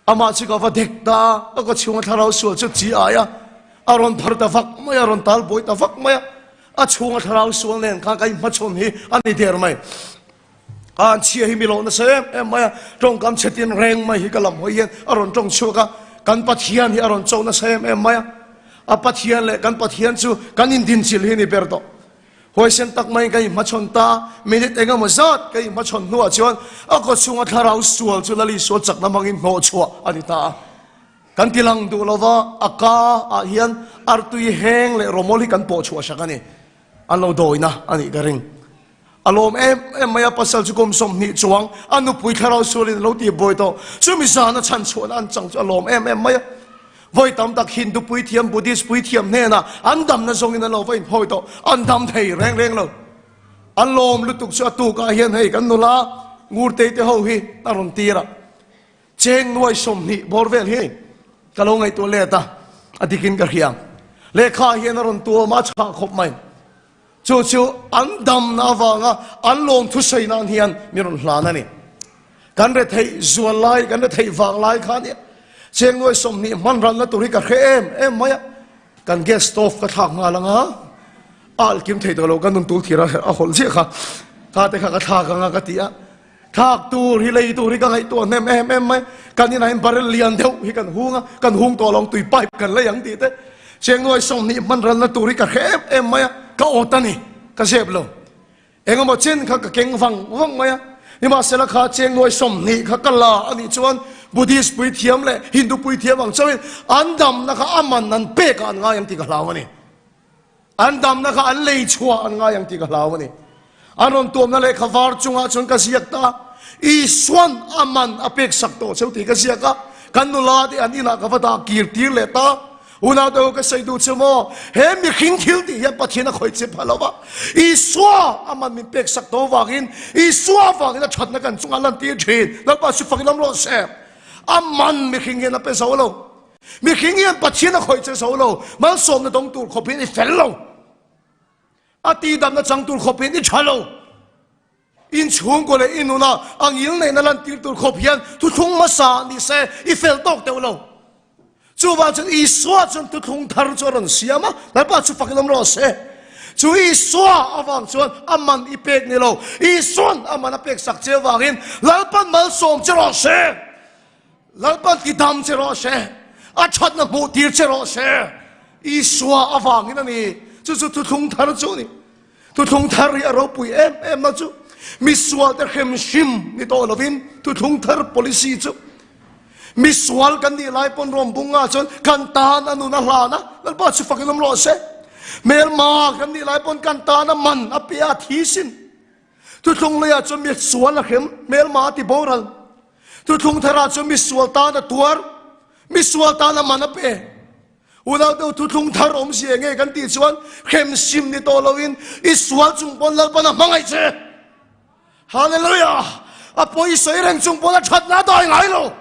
Amah chu ka va dek ta a, ka kaw chhunga thlarau sual chu chi ai a, a rawn phar ta vak mai a, a rawn tal buai ta vak mai a, a chhunga thlarau sual nen khan ka inhmachhawn hi a ni der mai. An chhia hi mi lo nasa em em mai a, tawngkam chhe tin reng mai hi ka lam hawi hian a rawn tawng chhuak a, kan Pathian hi a rawn cho nasa em em mai a, a Pathian leh kan Pathian chu kan indinchilh hi ni ber tawh. Huaisen tak maiin kan inhmachhawn ta, minute eng emaw zat kan inhmachhawn hnuah chuan a kaw chhunga thlarau sual chu Lali sual chakna hmangin hnawhchhuah a ni ta a. Kan ti lang duh lova, a ka ah hian artui heng leh rawmawl hi kan pawh chhuah sak a ni. An lo dawina a nih ka ring. A lawm em em mai a, pasal chu kum 20 chuang a nupui thlarau sualin a lo tih buai tawh. Chumi zana chhan chhuahna an chang chu a lawm em em mai a. Vawi tam tak Hindu puithiam, Buddhist puithiam hnenah an damna zawngin an lo va inphawi tawh. An dam thei reng reng lo. A lawm lutuk chu a tukah hian hei kan nula Ngurtei te ho hi a rawn tir a. Cheng nuai 20 bawr vel hi ka lo ngaihtuah let a, a dikin ka hria. Lehkha hian a rawn tuam a, a chhah khawp mai. Chu chu an damna avanga an lawm thusawi nan hian mi rawn hlan a ni. Kan retheih zual lai, kan retheih vang lai kha nia. Cheng nuai 20 hman ralna tur hi ka hre em em mai a. Kan gas stove ka thlak nghal anga, a alh kim thei tawh lo, ka nun tul thir a hawlh chiah kha. Kha te kha ka thlak anga ka ti a. Thlak tur hi lei tur hi ka ngaihtuah hnem em em mai. Kan inah hian barrel lian deuh hi kan hung a, kan hung tawh lo tui pipe kan lei ang tih te. Cheng nuai 20 hman ralna tur hi ka hre em em mai a, ka awt a ni, ka zep lo. Engemaw chen kha ka keng vang vang mai a, nimahsela kha cheng nuai 20 kha ka la a nih chuan Buddhist puithiam leh Hindu puithiam ang chauhin an damna kha a man an pekah an ngai ang tih ka hlau a ni. An damna kha an lei chhuah an ngai ang tih ka hlau a ni. An rawn tuamna lehkha var chungah chuan ka ziak ta a, Isuan a man a pek sak tawh cheu tih ka ziak a, kan nula te an inah ka va dah kir tir leh ta. Unaute ho ka sawi duh chu maw, he mihring thil tih hian Pathian a khawih che pha lo va, Isua a man min pek sak tawh vangin, Isua vangin a thatna kan chungah lantir thin. Lalpa chu fakin awm rawh se. A man mihring hian a pe zo lo. Mihring hian Pathian a khawih che zo lo, malsawmna dawng tur khawp hian i fel lo. A tihdamna chang tur khawp hian i tha lo. In chhungkaw leh i nuna a ngil neihna lantir tur khawp hian thuthlung hmasa ni se i fel tawk deuh lo. Chuvang chuan Isua chuan thuthlung thar chu a rawn siam a, Lalpa chu fakin awm rawh se. Chu Isua avang chuan a man i pek ni lo, Isuan a man a pek sak che avangin Lalpan malsawm che rawh se. Lalpan ti dam che rawh se, a thatna hmuh tir che rawh se, Isua avangin a ni. Chu chu thuthlung thar chu a ni. Thuthlung thar hi a ropui em em na chu misual te hrem hrim ni tawh lovin thuthlung thar policy chu misual kan nih lai pawn rawm bunga chuan kan tan a nun a hlan a, Lalpa chu fakin awm rawh se. Hmelma kan nih lai pawn kan tan a man a pe a thi sin. Thuthlung leiah chuan misual a hrem, hmelma a ti boral. Thuthlung tharah chuan misual tan a tuar, misual tan a man a pe. Unau deuh thuthlung thar awmzia nge kan tih chuan hrem sim ni tawh loin i sual chung pawn Lalpan a hmangaih che. Hallelujah! A pawi sawi reng chung pawn a thatna a dai ngai lo.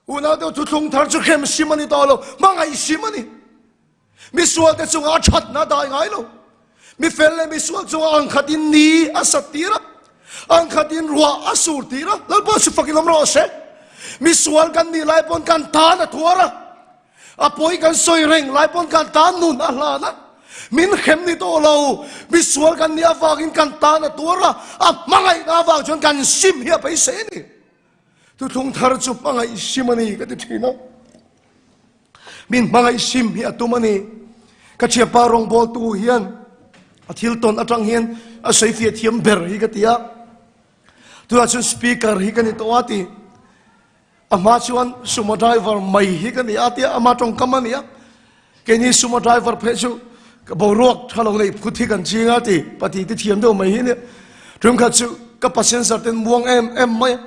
Unau deuh thuthlung thar chu hrem sim a ni tawh lo, hmangaih sim a ni. Misual te chungah a thatna a dai ngai lo. Mi fel leh misual chungah ang khatin ni a sat tir a, ang khatin ruah a sur tir a, Lalpa chu fakin awm rawh se. Misual kan nih lai pawn kan tan a tuar a, a pawi kan sawi reng lai pawn kan tan nun a hlan a. Min hrem ni tawh lo, misual kan nih avangin kan tan a tuar a, a hmangaihna avang chuan kan sim hi a beisei a ni. Thuthlung thar chu hmangaih sim a ni ka ti thin a. Min hmangaih sim hi a tum a ni. Ka thianpa rawngbawltu hian a thil tawn atang hian a sawi fiah thiam ber hi ka ti a. Tunah chuan speaker hi ka ni tawh a ti. A hma chuan sumo driver mai hi ka ni a tia ama tawngkam a ni a. Keini sumo driver phei chu boruak tha lo neih phut hi kan ching a ti pati te thiam deuh mai hi nia. Tumkhat chu ka passenger ten muang em em mai a,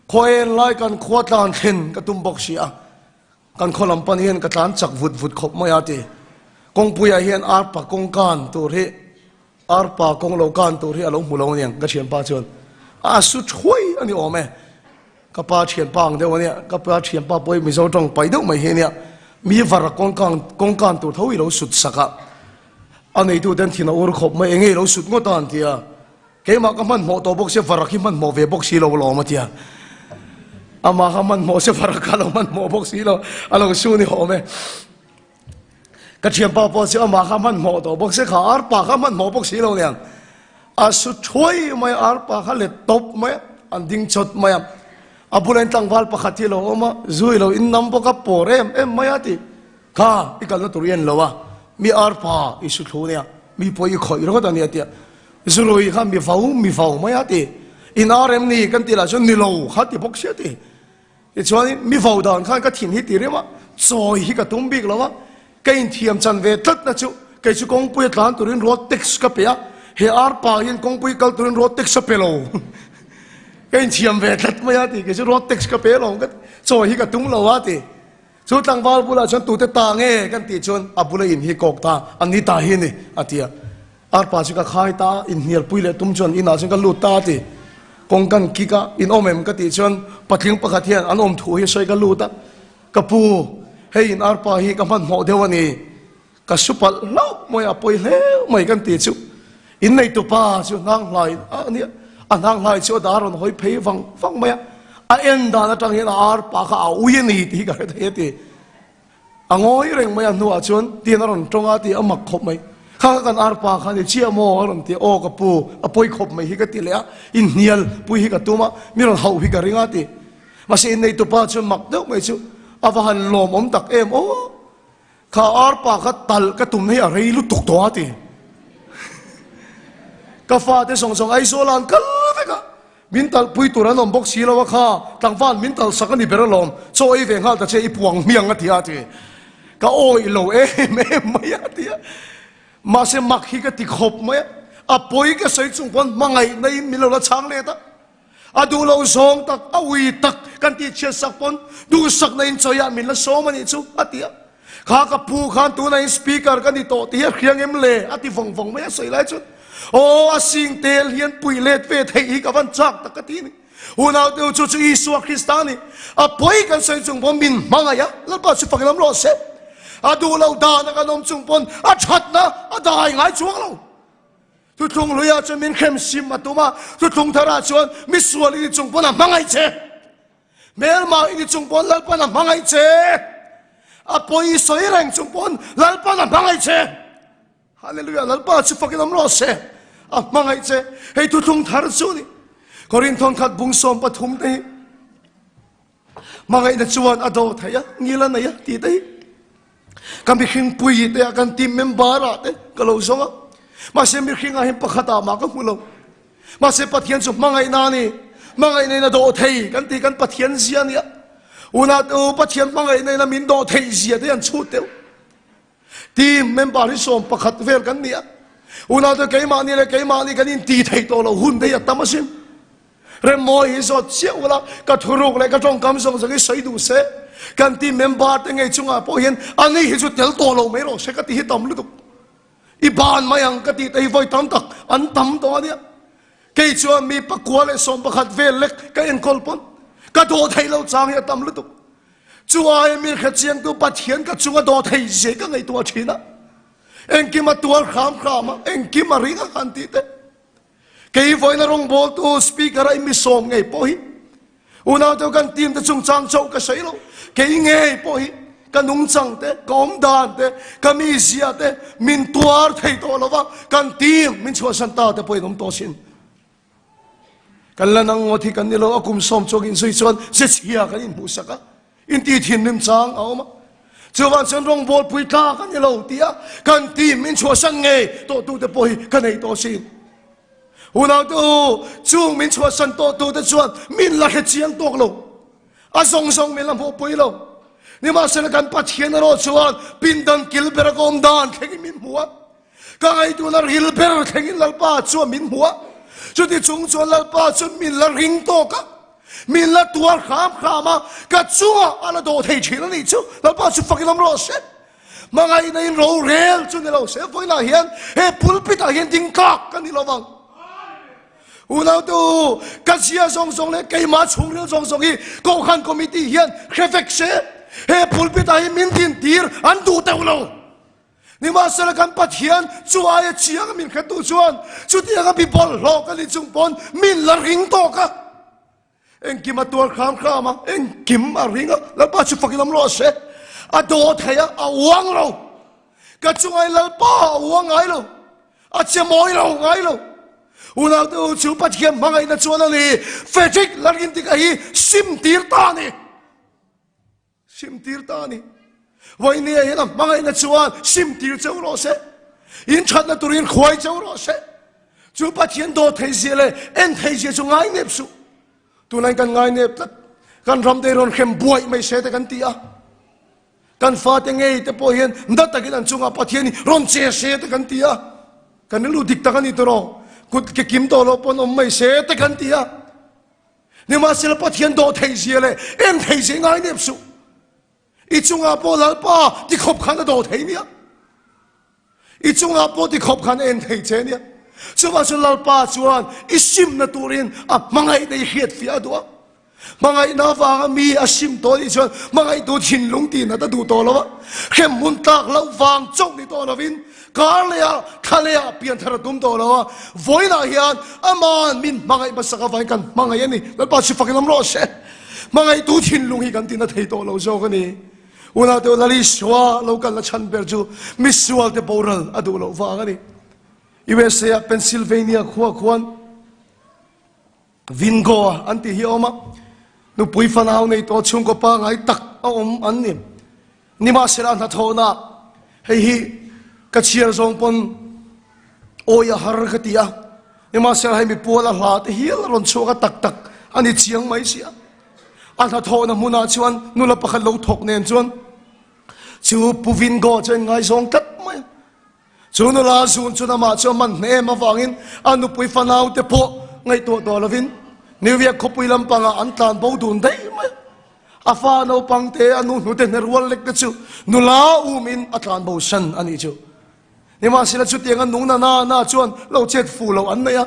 khaw en lai kan khua tlan thlen ka tum bawk si a. Kan khaw lam pan hian ka tlan chak vut vut khawp mai a ti. Kawngpuiah hian arpa kawng kan tur hi Arpa kawng lo kan tur hi a lo hmu lo aniang ka thianpa chuan a su thuai a ni awm e. Ka pa thianpa ang deuh ania, ka pa thianpa pawh hi Mizo tawng pai deuh mai hi ania, mi var a kawng kan kawng kan tur tho i lo sut sak a, a neitu ten thin a ur khawp mai enge i lo sut ngawt a an ti a, keimah ka hmanhmawh tawh bawk sia varak hi hmanhmawh ve bawk si lo alawm a ti a, amah kha hmanhmawh sia varak kha a lo hmanhmawh bawk si lo, a lo su ni awm e. Ka thianpa pawh chu amah kha hmanhmawh tawh bawk se kha arpa kha hmanhmawh bawk si lo niang. A su thuai mai a, arpa kha let tawp mai a, an ding chawt mai a. A bulah in tlangval pakhat hi a lo awm a, zu i lo in nam bawk a, pawr em em mai a ti. Kha i kalna tur i en lo a, mi arpa i su thlu nia, mi pawh i khawih ringawt a nia tia. Zurui kha mi vau mi vau mai a ti. In ar em ni kan tih lah chuan ni lo kha ti bawk sia ti. Tichuanin mi vo dan khan ka thin hi ti rem a, chawi hi ka tum bik lo a, ka inthiam chan ve tlatna chu kei chu kawngpui a tlan turin road tax ka pe a, he arpa hian kawngpui kal turin road tax a pe lo. Ka inthiam ve tlat mai a ti, kei chu road tax ka pe lo ka ti, chawi hi ka tum lo a ti. Chu tlangval bulah chuan tute ta nge kan tih chuan a bula in hi kawk ta, an ni ta hi a ni a ti a. Arpa chu ka khai ta a, inhnialpui leh tum chuan inah chuan ka lut ta a ti. Kawng kan kik a, in awm em ka tih chuan patling pakhat hian an awm thu hi sawi ka lut a, ka pu, hei in arpa hi ka hmanhmawh deuh a ni, ka su palh hlauh mai a pawi hle mai kan ti chu. In neitupa chu hnang hlai a nia, a hnang hlai chu a dar rawn hawi phei vang vang mai a, a en dan atang hian a arpa kha a ui a ni tih hi ka hre thei a ti. A ngawi reng mai a hnuah chuan tian a rawn tawng a tih a mak khawp mai. Kha kha kan arpa kha ni chiah maw a rawn ti a, aw ka pu a pawi khawp mai hi ka ti leh a, inhnial pui hi ka tum a, mi rawn hauh hi ka ring a ti. Mahse inneitupa chuan mak deuh mai chu a va han lawmawm tak em aw, kha arpa kha talh ka tumna hi a rei lutuk tawh a ti. Ka fate zawng zawng Aizawl ah an kal vek a. Min talhpui tur an awm bawk si lo a kha, tlangval min talhsak a ni ber alawm, chaw ei ve nghal ta che i puang hmiang a ti a ti. Ka awih lo em em mai a ti a. Mahse mak hi ka ti khawp mai a, a pawi ka sawi chung pawn hmangaihna in min lo la chhang let a. A duh lo zawng tak, a ui tak kan tih chhiat sak pawn duhsakna in chawiah min la sawm a nih chu a ti a. Kha ka pu khan tunah in speaker ka ni tawh tih hi a hriang em le? a ti vawng vawng mai a sawi lai chuan aw a sing tel hian pui let ve theih hi ka van chak tak ka ti a ni. Unau te u chu chu Isua Krista a ni. A pawi kan sawi chung pawn min hmangaih a, Lalpa chu fak in awm rawh se. A duh lo dan a kan awm chung pawn a thatna a dai ngai chuang lo. Thuthlung hluiah chuan min hrem sim a tum a, thuthlung tharah chuan misual i ni chung pawn a hmangaih che. Hmelma i ni chung pawn Lalpan a hmangaih che. A pawi i sawi reng chung pawn Lalpan a hmangaih che. Hallelujah, Lalpa chu fakin awm rawh se. A hmangaih che. Hei thuthlung thar chu ni. Korinthon khat bung 13 te hi. Hmangaihna chuan a do thei a, ngil a nei a tih te hi. Ka mihring pui te ah kan team member ah te ka lo zawng a. Mahse mihring ah hian pakhat ah mah ka hmu lo. Mahse Pathian chu hmangaihna a ni. Hmangaihna in a dawh thei kan ti kan Pathian zia a nia. Unau te u Pathian hmangaihna in a min dawh theih zia te an chhut deuh. Team member hi 11 vel kan ni a. Unau te keimahni leh keimahni kan inti thei tawh lo hun te hi a tam asin. Remmawi hi zawt chiah ula, ka thuruk leh ka tawngkam zawng zawng hi sawi duh se. Kan team member te ngei chungah pawh hian ani hi chu tel tawh lo mai rawh se ka ti hi tam lutuk. I ban mai ang ka tih te hi vawi tam tak an tam tawh a nia. Kei chuan mi pakua leh 11 vel lek ka enkawl pawn ka dawh theih lo chang hi a tam lutuk. Chu aia mi hrechiangtu Pathian ka chunga dawh thei zia ka ngaihtuah thin a. Engkim a tuar hram hram a, engkim a ring a han tih te. Kei vawiina rawngbawltu speaker a i mi sawm ngei pawh hi unaute kan team te chungchang chauh ka sawi lo. Kei ngei pawh hi. Ka nungchang te, ka awmdan te, ka mizia te min tuar thei tawh lo va, kan team min chhuahsan ta te pawhin awm tawh sin. Kan la nang ngawt hi kan ni lo, a kum sawm chuak inzui chuan ze chhia kan inhmuhsak a, inti thinrim chang a awm a. Chuvang chuan rawngbawl pui tlak a ni lo tia kan team min chhuahsan ngei tawh tute pawh hi ka nei tawh sin. Unaute u, chung min chhuahsan tawh tute chuan min la hre chiang tawk lo. A zawng zawng min la hmuhpui lo. Nimahsela kan Pathian erawh chuan pindan kil ber a ka awm dan thlengin min hmu a. Ka ngaihtuahna ril ber thlengin Lalpa chuan min hmu a. Chuti chung chuan Lalpa chuan min la ring tawk a, min la tuar hram hram a, ka chungah a la dawh thei thin a nih chu. Lalpa chu fakin awm rawh se. Hmangaihna in rorel chu ni lo se, vawiinah hian he pulpit ah hian ding tlak ka ni lo vang. Unaute u, ka zia zawng zawng leh keimah chhungril zawng zawng hi Kohhran Committee hian hre vek se, he pulpit ah hi min din tir an duh teuh lo. Nimahsela kan Pathian chu aia chiang a min hretu chuan chutianga mi bawlhhlawh ka ni chung pawn min la ring tawk a. Engkim a tuar hram hram a, engkim a ring a, Lalpa chu fakin awm rawh se. A daw thei a, a uang lo. Ka chungai Lalpa a uang ngai lo. A che mawi lo ngai lo. Unaute u chu Pathian hmangaihna chuan a ni. Frederick Lalrintika hi sim tir ta a ni. Sim tir ta a ni. Vawinia hian a hmangaihna chuan sim tir cheu rawh se. In thatna turin khuai cheu rawh se. Chu Pathian daw thei zia leh en thei zia chu ngai nep suh. Tunlai kan ngai nep tlat. Kan ram te rawn hrem buaih mai se te kan ti a. Kan fate ngei te pawh hian na takin an chungah Pathian hi rawn che se te kan ti a. Kan rilru dik tak a ni tawh Kut ke kim tawh loh pawn awm mai se te kan ti a. Nimahsela Pathian dawh theih zia leh en theih zia ngai nep suh. I chungah pawh Lalpa ti khawp khan a dawh thei nia. I chungah pawh ti khawp khan a en thei che nia. Chuvang chuan Lalpa chuan i simna turin a hmangaihna i hriat fiah a duh a. Hmangaihna avanga mi a sim tawh anih chuan hmangaihtu thinlung tihnat a duh tawh lo a. Hremhmun tlak loh vang chauh ni tawh lovin kar lehah thla lehah pianthar a tum tawh lo a. Vawiinah hian Aman min hmangaih hmasak avangin kan hmangaih a ni. Lalpa chu fakin awm rawh se. Hmangaihtu thinlung hi kan tina thei tawh lo zawk a ni. Unaute u Lal Isua lo kalna chhan ber chu misualte boral a duh loh vang a ni. USA ah Pennsylvania khua khuan Vingo an tih hi a awm a, nupui fanau nei tawh chhungkaw pangai tak a awm an ni. Nimahsela hnathawhna hei hi ka chhiar zawng pawn awi a har ka ti a, nimahsela hei mipual a hla te hial a rawn chhuak a tak tak a ni chiang mai si a. A hnathawhna hmunah chuan nula pakhat lo thawk nen chuan chu Pu Vingo chuan ngaizawng tlat mai a. Chu nula zun chu namah chuan man hne em avangin a nupui fanau te pawh ngaihtuah tawh lovin New York khawpui lampangah an tlan bo dun daih mai a. A fa naupang te a nu hnute hne rual lek te chu nula umin a tlan bo san a nih chu. Nimahsela chutianga nung na na na chuan lo chet fuh loh an nei a,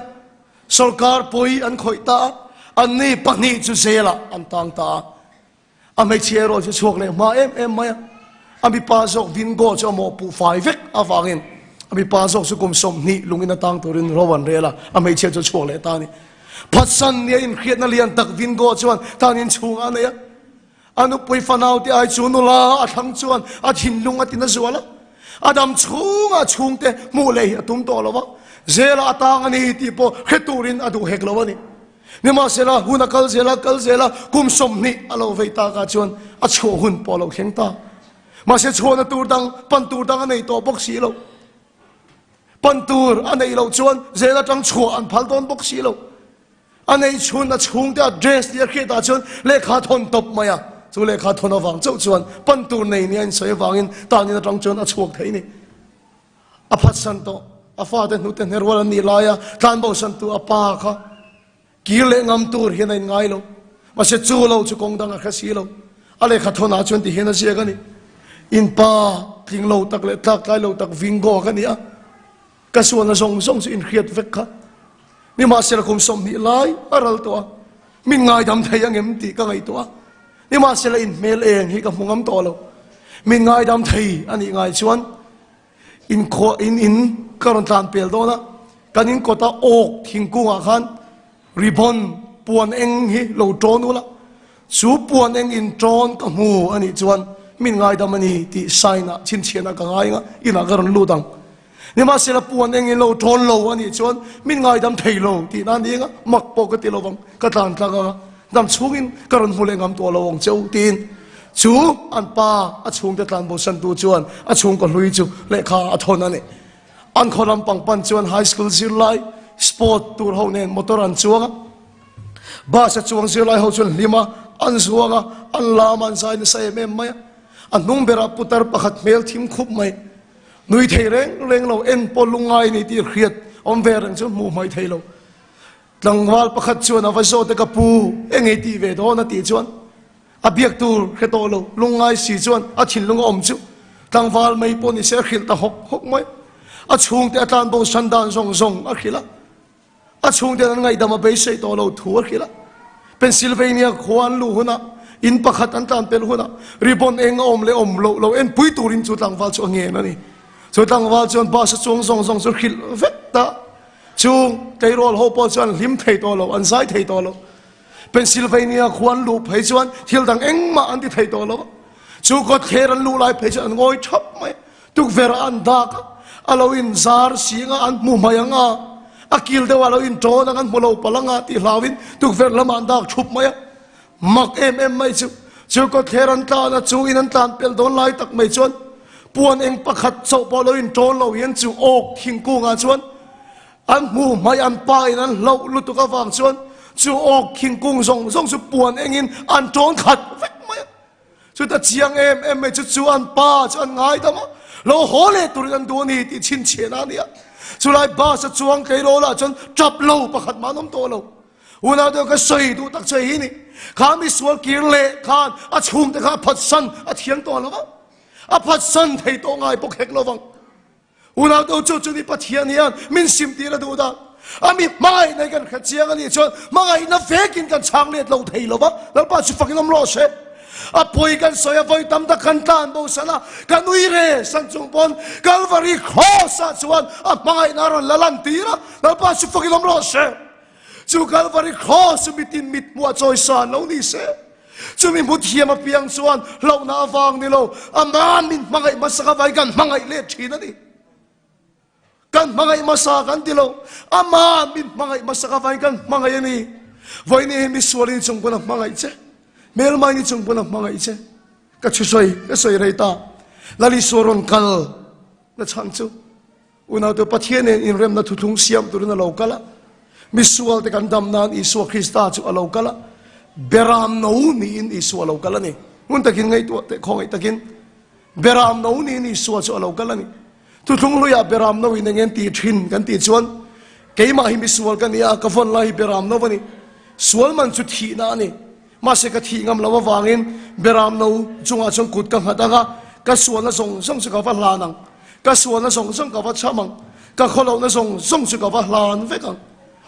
sawrkar pawi an khawih ta a, anni pahnih chu zelah an tang ta a. A hmeichhia erawh chu chhuak leh hma em em mai a, a mipa zawk Vingo chu a mawhpuh fai vek avangin a mipa zawk chu kum 20 lungin a tang turin ro an rel a, a hmeichhia chu a chhuak leh ta a ni. Phatsan nia inhriatna lian tak Vingo chuan tan inchhungah a nei a, a nupui fanaute ai chu nula a thlang chuan a thinlung a tina zual a, a dam chhungah chhungte hmuh leh hi a tum tawh lo va, zela a tang a ni tih pawh hre turin a duh hek lo a ni. Nimahsela, hun a kal zel a, kal zel a, kum 20 a lo vei takah chuan a chhuah hun pawh a lo thleng ta. Mahse, chhuahna tur dang, pan tur dang a nei tawh bawk si lo. Pan tur a neih loh chuan zel atang chhuah an phal dawn bawk si lo. A neih chhun a chhungte address tih a hriatah chuan lehkha thawn tawp mai a, chu lehkha thawn avang chauh chuan pan tur nei nia insawi avangin tanin atang chuan a chhuak thei a ni. A phatsan tawh, a fate hnute hne rual an nih laia tlanbosantu a pa kha kir leh ngam tur hian a inngai lo. Mahse chu lo chu kawng dang a hre si lo. A lehkha thawnah chuan ti hian a ziak a ni, In pa tling lo tak leh tlak tlai lo tak Vingo ka ni a, ka sualna zawng zawng chu inhriat vek kha. Nimahsela kum 20 lai a ral tawh a, min ngaidam thei angem tih ka ngaihtuah a. Nimahsela in hmel eng hi ka hmu ngam tawh lo. Min ngaidam thei a nih ngai chuan in khuah in in ka rawn tlan pel dawn a, kan in kawta awk thingkungah khan ribbon puan eng hi lo tawn ula, chu puan eng in tawn ka hmu a nih chuan. min ngaidam a ni tih sign ah chhinchhiahna ka ngai ang a, inah ka rawn lut ang. Nimahsela puan engin lo tawn lo a nih chuan min ngaidam thei lo tihna a ni ang a, mak pawh ka ti lo vang, ka tlan tlang ang a, dam chhungin ka rawn hmu leh ngam tawh lo ang che u tiin chu an pa a chhungte tlan bosantu chuan a chhungkaw hlui chu lehkha a thawn a ni. An khaw lam pang pan chuan high school zirlai sport tur ho nen motor an chuang a, bus a chuang zirlai ho chuan hlim a, an zuang a, an lam a, an zai nasa em em mai a. A hnung berah putar pakhat hmel thim khup mai. Nui thei reng reng lo, en pawh lungngai ni tih hriat awm ve reng chu hmuh hmaih thei lo. Tlangval pakhat chuan a va zawt a, ka pu, eng ei tih ve dawn a tih chuan a biak tur hre tawh lo, lungngai si chuan a thinlung a awm chu tlangval mai pawh ni se a hrilh ta hawk hawk mai. A chhungte a tlanbo san dan zawng zawng a hrilh a. A chhungten an ngaihdam a beisei tawh lo thu a hrilh a. Pennsylvania khua an luh hunah in pakhat an tlan pel hunah ribbon eng a awm leh awm loh lo enpui turin chu tlangval chu a ngen a ni. Chu tlangval chuan bus a chuang zawng zawng chu hrilh vek ta. Chu tleirawl ho pawh chuan hlim thei tawh lo, an zai thei tawh lo. Pennsylvania khua an luh phei chuan thil dang engmah an ti thei tawh lo. Chu kawtthler an luh lai phei chuan an ngawi thap mai a. Tukverh an dak a, a lo in zar sing a, an hmu mai ang a, a kil deuh a lo in tawn ang, an hmu lo palh ang a tih hlauin tukverh lamah an dak thup mai a. Mak em em mai chu, chu kawtthler an tlan a, chu in an tlan pelh dawn lai tak mai chuan puan eng pakhat chauh pawh lo in tawn lo hian chu awk thingkungah chuan an hmu mai, an pa in an hlauh lutuk avang chuan chu awk thingkung zawng zawng chu puan engin an tawn khat vek mai a. Chuta chiang em em mai chu chu an pa chu an ngaidam a, lo haw leh turin an duh a ni tih chhinchhiahna a ni a. Chulai bus a chuang tleirawl ah chuan tap lo pakhat mah an awm tawh lo. Unau deuh ka sawi duh tak chu hei hi ni, kha misual kir leh khan a chhungte kha a phatsan a thiang tawh lo va, a phatsan thei tawh ngai bawk hek lo vang. Unau deuh chu chu ni Pathian hian min sim tir a duh dan. A mi hmangaihna hi kan hre chiang a nih chuan hmangaihna vekin kan chhang let lo thei lo va, Lalpa chu fakin awm rawh se. A pawi kan sawi a, vawi tam tak kan tlan bo san a, ka nui re san chung pawn Kalvari Cross ah chuan a hmangaihna a rawn la lan tir a, Lalpa chu fakin awm rawh se. Chu Kalvari Cross chu mitin mit hmuh a chawi san lo ni se. Chumi hmu thiam apiang chuan hlauhna avang ni lo, ama min hmangaih hmasa kha vai kan hmangaih let thin a ni. Kan hmangaih hmasa kan ti lo, ama min hmangaih hmasa kha vai kan hmangaih a ni. Vawiin hi misual in chung pawn a hmangaih che, hmelmai ni chung pawn a hmangaih che. Ka thusawi ka sawi rei ta, Lal Isua rawn kal na chhan chu. Unaute Pathian nen inremna thuthlung siam turin a lo kal a, misualte kan dam nan Isua Krista chu a lo kal a, Beram no niin Isua a lo kal a ni. Ngun takin ngaihtuah teh khawngaih takin Beram no niin Isua chu a lo kal a ni. Thuthlung hluiah Beram no in eng ti thin kan tih chuan keimah hi misual ka ni a, ka vawn lai hi Beram no a ni. Sual man chu thihna a ni. Mahse ka thih ngam lo avangin Beram no chungah chuan kut ka nghat ang a, ka sualna zawng zawng chu ka va hlan ang. Ka sualna zawng zawng ka va cham ang, ka khawlohna zawng zawng chu ka va hlan vek ang.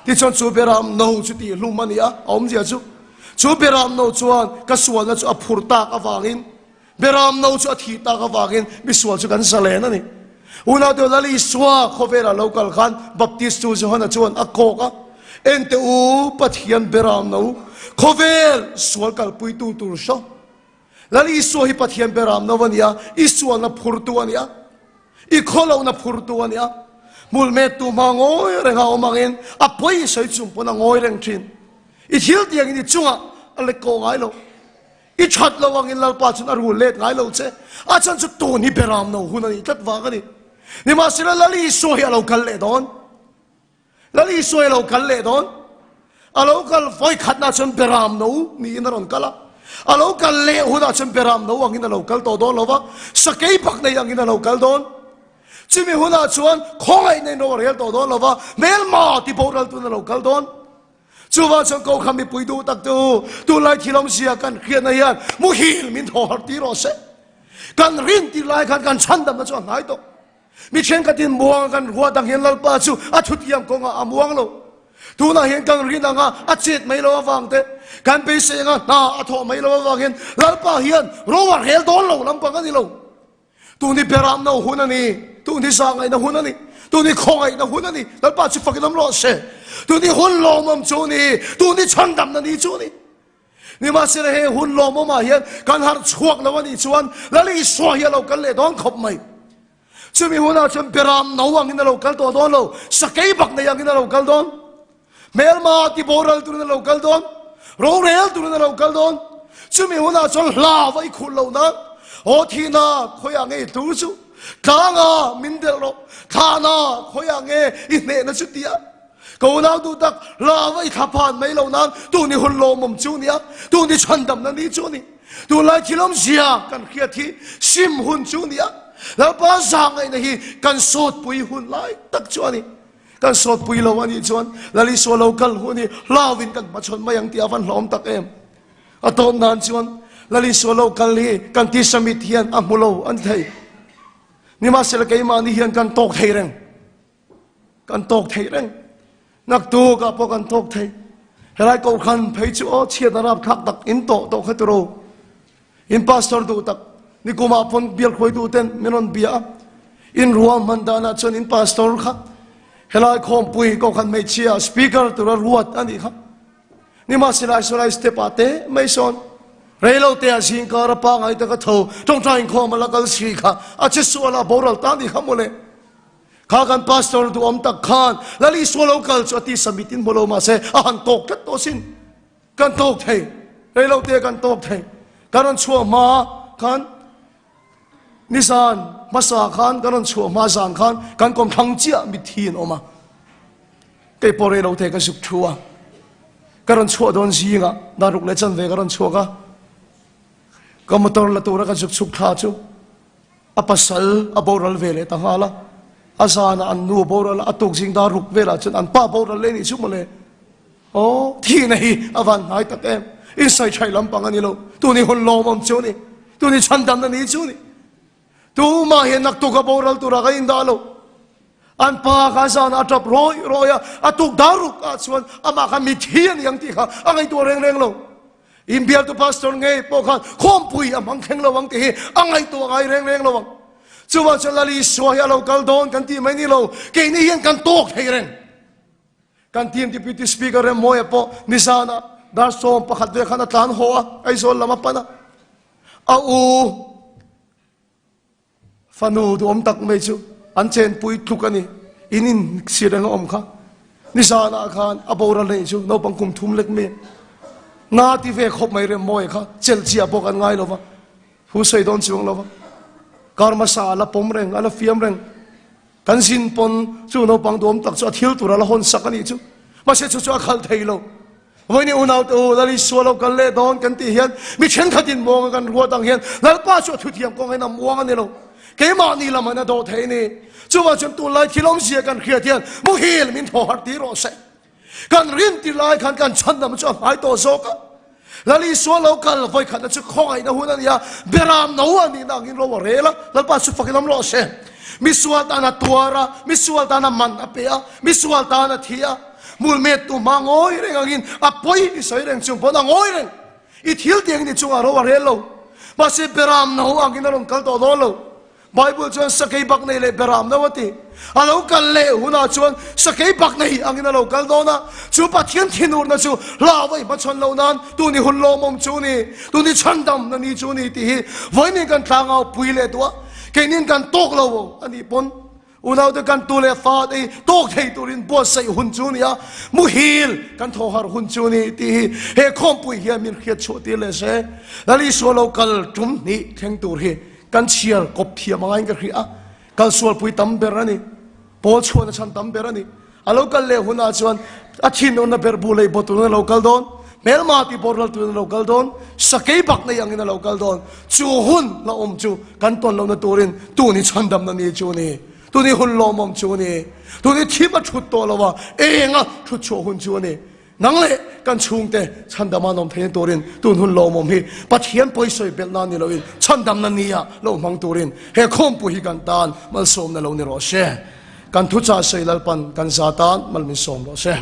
Tichuan chu Beram no chu tihhlum a ni a, a awmzia chu, chu Beram no chuan ka sualna chu a phur tak avangin, Beram no chu a thih tak avangin misual chu kan zalen a ni. Unaute Lal Isua khawvelah lo kal khan Baptistu Johana chuan a kawk a, Ente u Pathian Beram no, khawvel sual kalpuitu tur hraw. Lal Isua hi Pathian beram no a ni a, i sualna phurtu a ni a, i khawlohna phurtu a ni a. Hmulmettu hma ngawi reng a awm angin a pawi i sawi chung pawn a ngawi reng thin. I thil tiangin i chungah a let kawh ngai lo. I that lo angin Lalpa chuan a rul let ngai lo che. A chhan chu tun hi beram no hun a nih tlat vang a ni. Nimahsela Lal Isua hi a lo kal leh dawn. Lal Isua hi a lo kal leh dawn. A lo kal vawi khatna chuan beram no niin a rawn kal a. A lo kal leh hunah chuan beram no angin a lo kal tawh dawn lo va, sakei bak nei angin a lo kal dawn. Chumi hunah chuan khawngaih nei no a rel tawh dawn lo va, hmelma ti boral tun a lo kal dawn. Chuvang chuan Kohhran mipui duh tak te u, tunlai thil awmzia kan hriatna hian muhil min thaw harh tir rawh se. Kan rin tir lai khan kan chhandamna chu a hnai tawh. Mi thenkhatin muang kan ruat ang hian Lalpa chu a thutiam kawngah a muang lo. Tunah hian kan rin anga a chet mai lo avang te, kan beisei anga hna a thawh mai lo avang hian Lalpa hian ro a rel dawn lo lampang a ni lo. Tun hi beramna hun a ni, tun hi zahngaihna hun a ni, tun hi khawngaihna hun a ni. Lalpa chu fakin awm rawh se. Tun hi hun lawmawm chu a ni, tun hi chhandamna ni chu a ni. Nimahsela he hun lawmawmah hian kan harh chhuak lo a nih chuan Lal Isua hi a lo kal leh dawn khawp mai. Chumi hunah chuan Beram no angin a lo kal tawh dawn lo, sakei bak nei angin a lo kal dawn. Hmelma ti boral turin a lo kal dawn, rorel turin a lo kal dawn. Chumi hunah chuan hla va i khulh loh nan, Aw thihna khawiah nge i tlur chu? Tlanga min delh rawh, thlahna khawiah nge i hnehna chu tia ka unau duh tak hla va i thla phan mai loh nan tuni hun lawmawm chu nia, tuni chhandamna ni chu a ni. Tunlai thil awmzia kan hriat hi sim hun chu nia, Lalpa zahngaihna hi kan sawtpui hun lai tak chu a ni. Kan sawtpui lo a nih chuan Lal Isua lo kal hun hi hlauin kan hmachhawn mai ang tih a van hlawm tak em. A tawp nan chuan Lal Isua lo kal hi kan tisa mit hian a hmu lo a ni thei. Nimahsela keimahni hian kan tawk thei reng. Kan tawk thei reng. Naktukah pawh kan tawk thei. Helai kohhran phei chu aw chhiat a rapthlak tak in tawh tawh kha tiro. In pastor duh tak nikumah pawn bial hruaitu ten min rawn bia a, in ruahman danah chuan in pastor kha helai khawmpui kohhran hmeichhia speaker tura ruat a nih kha. Nimahsela Israel step ah te mai sawn reilo te ah zingkar a pangai taka tho tawngtai inkhawm a la kal si kha a che sual a boral ta nih kha mawle. Kha kan pastor duhawm tak khan Lal Isua lo kal chu a tisa mitin hmu lo mahse a han tawk tlat tawh sin. Kan tawk thei, reilo te kan tawk thei. Kan rawn chhuah hma khan nizan hmasa khan kan rawn chhuah hma zan khan kan kawmthlang chiah mitthi an awm a. Kei pawh reilo te ka zuk thu a. Ka rawn chhuah dawn zingah daruk leh chanve ka rawn chhuak a. Ka motor la tura ka zuk chhuk thla chu a pasal a boral ve leh ta nghal a. A zanah an nu a boral a, a tuk zing daruk velah chuan an pa boral leh nih chu mawle. Aw, thihna hi a van hnai tak em? Insawi thaih lampang a ni lo. Tuni hun lawmawm chu a ni. Tuni chhandamna ni chu a ni. Tumah hian naktuk a boral turah ka indah lo. An pa kha zanah a tap rawih rawih a, a tuk dar ruk ah chuan amah kha mithi a ni ang tih kha a ngaihtuah reng reng lo. Inbialtu pastor ngei pawh khan khawmpui a hmang thleng lo ang tih hi a ngaihtuah ngai reng reng lo ang. Chuvang chuan Lal Isua hi a lo kal dawn kan tih mai ni lo, keini hian kan tawk thei reng. Kan team Deputy Speaker Remmawia pawh nizanah dar 11 vel khan a tlan haw a, Aizawl lam a pan a. A u fanu duhawm tak mai chu an chenpui tluk a ni. In in sir reng a awm kha. Nizanah khan a boral neih chu naupang kum thum lek mi na ti ve khawp mai Remmawia kha chelh chiah pawh kan ngai lo va. Thu sawi dawn chuang lo va. Kar hmasa a la pawm reng, a la fiam reng. Kan zin pawn chu naupang duam tak chu a thil tur a la hawn sak a nih chu. Mahse chu chu a khalh thei lo. Vawiin unaute u, Lal Isua lo kal leh dawn kan tih hian mi thenkhatin muang a kan ruat ang hian Lalpa chu a thuthiam kawngin a muang a ni lo. Keimahni lam an a dawh thei a ni. Chuvang chuan tunlai thil awmzia kan hriat hian muhil min thaw harh tir rawh se. Kan rin ti lai khan kan chhandam chu a hmai tawh zawk a. Lal Isua lo kal vawi khatna chu khawngaihna hun a ni a, Beram no a nihna angin ro a rel a, Lalpa chu fakin awm rawh se. Misual tan a tuar a, misual tan a man a pe a, misual tan a thi a. Hmulmet tu hma ngawi reng angin a pawi i sawi reng chung pawn a ngawi reng. I thil tiang ni chungah ro a rel lo. Mahse Beram no angin a rawn kal tawh dawn lo. Bible chuan sakei bak nei leh beram no a ti. A lo kal leh hunah chuan sakei bak nei angin a lo kal dawn a, chu Pathian thinurna chu hlauva i hmachhawn loh nan tuni hun lawmawm chu ni, tuni chhandamna ni chu ni tih hi vawiin kan tlangau pui leh duh a, keinin kan tawk lo a nih pawn unaute kan tu leh fa te hi tawk thei turin buatsaih hun chu ni a, muhil kan thaw harh hun chu ni tih hi he khawmpui hian min hriat chhuah tir leh se. Lal Isua lo kal tum hnih thleng tur hi Kan chhiar kawp thiam angaiin ka hria a, kal sualpui tam ber a ni, pawl chhuahna chhan tam ber a ni. A lo kal leh hunah chuan a thinurna ber bu lei bawt turin a lo kal dawn, hmelma tih boral turin a lo kal dawn, sakei bak nei angin a lo kal dawn. Chu hun la awm chu kan tawn lohna turin tuni chhandamna ni chu a ni, tuni hun lawmawm chu a ni, tuni thim a thut tawh lo a, enga thut chhuah hun chu a ni. Nang leh kan chhungte chhandama an awm theihna turin tun hun lawmawm hi Pathian pawisawi belhna ni loin chhandamna nia lo hmang turin he khawmpui hi kan tan malsawmna lo ni rawh se. Kan thuchah sawi Lalpan kan za tan mal min sawm rawh se.